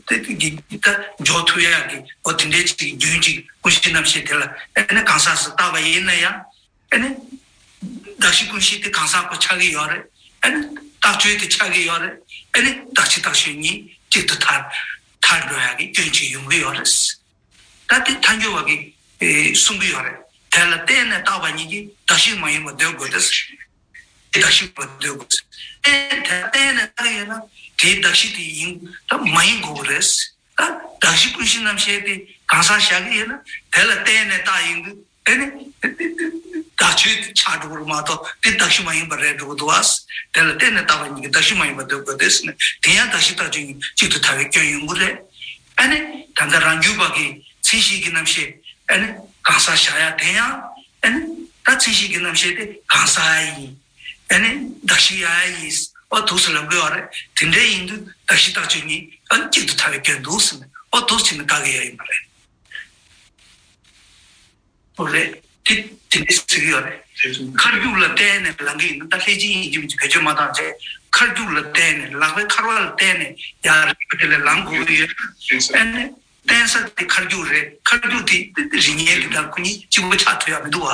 དེ་གི་ད་འཇོག་ཐུབ་ཡ་གི་འོ་དེ་འདྲའི་ཅིག་རྒྱུན་ཅིག་ཀུན་གཞི་རྣམ་ཤེས་དེ་ལ་ཨ་ནི་གང་ཟག་ཟེར་བཏགས་པ་ཡིན་ན་ཡང་། ཨ་ནི། གདགས་གཞི་ཀུན་གཞི་དེ་གང་ཟག་པོ་ཆགས་ཀྱི་ཡོད་རེད། ཨ་ནི། རྟགས་ཆོས་དེ་ཆགས་ཀྱི་ཡོད་རེད། ཨ་ནི། གདགས་གཞི་རྟགས་ཆོས་གཉིས་གཅིག་ཏུ་ཐལ། ཐལ་འགྲོ་ཡག་གི་སྐྱོན་ཅིག་ཡོང་གི་ཡོད་རེད། ད་དེ་ཐལ་འགྱུར་བ་གི་ གསུང་གི་ཡོད་རེད། དེ་ལ་བརྟེན་ནས་བཏགས་པ་ཉིད་ཀྱིས་གདགས་གཞི་མ་ཡིན་པར་འདོད་དགོས་ཏེ། གདགས་གཞི་མ་འདོད་དགོས། བརྟེན་དེ་ལ་བརྟེན་ནས་བཏགས་ཡོད་ན་དེའི་གདགས་གཞི་དེ་ཡིན་ད་མ་ཡིན་དགོས་ཀྱི་རེད། ད་གདགས་གཞི་ཀུན་གཞི་རྣམ་ཤེས་དེ་གང་ཟག་བཞག་གི་ཡོད་ན་དེ་ལ་བརྟེན་ནས་བཏགས་ཡིན་དུས། ཨ་ནི། བདག་ཆོས་ཆགས་འགྲོ་གི་རེད་མ་གཏོགས་དེ་གདགས་གཞི་མ་ཡིན་པ་རེད་འགྲོ་གི་འདུག་ཨ། དེ་ལ་བརྟེན་ནས་བཏགས་པ་ཉིད་ཀྱིས་གདགས་གཞི་མ་ཡིན་པར་འདོད་དགོས་ཏེ་ཟེར་ནས་དེ་ཡང་གདགས་གཞི་རྟགས་ཆོས་ཉིད་གཅིག་ཏུ་ཐལ་བའི་སྐྱོན་ཡོང་གི་རེད། ཨ་ནི། ད་ལྟ་རང་རྒྱུད་པ་གི་མཚན་གཞི་གི་རྣམ་ཤེས་ཨ་ནི་གང་ཟག་བཞག་ཡ་དེ་ཡང་ཨ་ནི་ད་མཚན་གཞི་གི་རྣམ་ཤེས་དེ་གང་ཟག་ཡིན། ཨ་ནི་གདགས་གཞི་ཡ་ཡིན། ཨོ་འདུག་སེ་ལབ་དགོས་པ་རེད། དེ་འདྲ་ཡིན་དུས་གདགས་གཞི་རྟགས་ཆོས་ཉིད་ཨ་གཅིག་ཏུ་ཐལ་བའི་སྐྱོན་འདུག་ཟེར་ནས་ཨོ་འདུག་སེ་བྱས་ནས་བཀག་གི་ཡ་ཡིན་པ་རེད། འོ་རེད། དེ་དེ་འདྲ་ཟེར་གྱི་ཡོད་རེད། མཁར་རྒྱུག་ལ་བརྟེན་ནས་ལངས་ཀྱི་ཡིན་ན་ད་ལྷས་སྦྱིན་ཡིན་གཅིག་མིན་གཅིག་བེད་སྤྱོད་མ་བཏང་བྱས་མཁར་རྒྱུག་ལ་བརྟེན་ནས་ལག་པའི་འཁར་བ་ལ་བརྟེན་ནས་ཡར་དེ་ལ་ལངས་དགོས་ཀྱི་ཡོད། ཨ་ནི་བརྟེན་ས་དེ་མཁར་རྒྱུག་རེད། མཁར་རྒྱུག་དེ་རིགས་ངན་དེ་དང་ཁོ་གཉིས་གཅིག་པ་ཆགས་ཐུབ་ཡ་མི་འདུག་བ།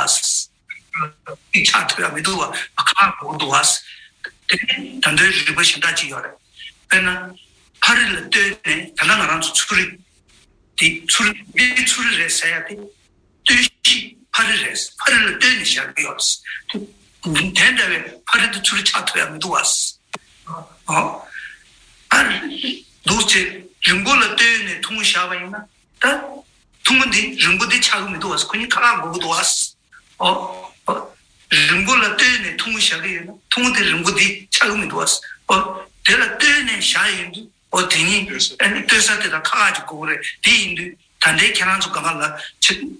གཅིག་ཆགས་ཐུབ་ཡ་མི་འདུག་བ། ཁ་ཁ་དགོས་འདུག་བ། དེ་ད་དུང་རིགས་པ་གཞན་དག་ཅིག་ཡོད་རེད། དཔེར་ན། ཕ་རི་ལ་ལྟོས་ནས་ད་ལྟ་ང་རང་ཚོ་ཚུ་རི། དེ་ཚུ་རི་འདི་ཚུ་རི་རེད་ཟེར་ཡ་དེ། ལྟོས་གཞི་ཕ་རི་རེད། ཕ་རི་ལ་ལྟོས་ནས་བཞག་གི་ཡོད་རེད། དེ་དེ་འདྲ་བའི་ཕ་རི་དེ་ཚུ་རི་ཆགས་ཐུབ་ཡ་མི་འདུག་བ། ཨོ། ཨ་རི་འདུག་ཅེས་རིང་པོ་ལ་ལྟོས་ནས་ཐུང་ངུ་བཞག་པ་ཡིན་ན་ད། ཐུང་ངུ་འདི་རིང་པོ་འདི་ཆགས་གི་མི་འདུག་བ། ཁོ་གཉིས་ཁ་ཁ་དགོས་གི་འདུག་བ། ཨོ། ཨོ། རིང་པོ་ལ་ལྟོས་ནས་ཐུང་ངུ་བཞག་གི་ཡོད་ན་ཐུང་ངུ་དེ་རིང་པོ་འདི་ཆགས་གི་མི་འདུག་བ། ཨོ། དེ་ལ་ལྟོས་ནས་བཞག་ཡོང་དུས། ཨོ་དེ་ཉིད་ཨ་ནི་ལྟོས་ས་དེ་དང་ཁ་ཁ་ཅིག་དགོས་ཀྱི་རེད། དེ་ཡིན་དུས་ད་ལྟའི་ཁྱེད་རང་ཚོ་གང་ག་ལ་བྱེ་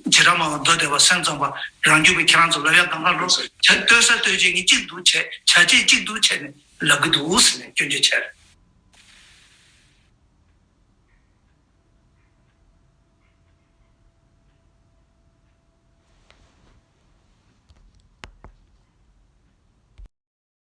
བྲག་སྨྲ་བ་མདོ་སྡེ་པ་སེམས་ཙམ་པ་རང་རྒྱུད་པའི་ཁྱེད་རང་ཚོ་ལབ་ཡ་གང་ག་ལོ་བྱ་ལྟོས་ས་ལྟོས་བྱེད་ཉིད་གཅིག་ཏུ་བྱས་བྱ་བྱེད་གཅིག་ཏུ་བྱས་ནས་ལབ་ཀྱི་འདུག་ཟེར་ནས་སྐྱོན་བརྗོད་བྱས།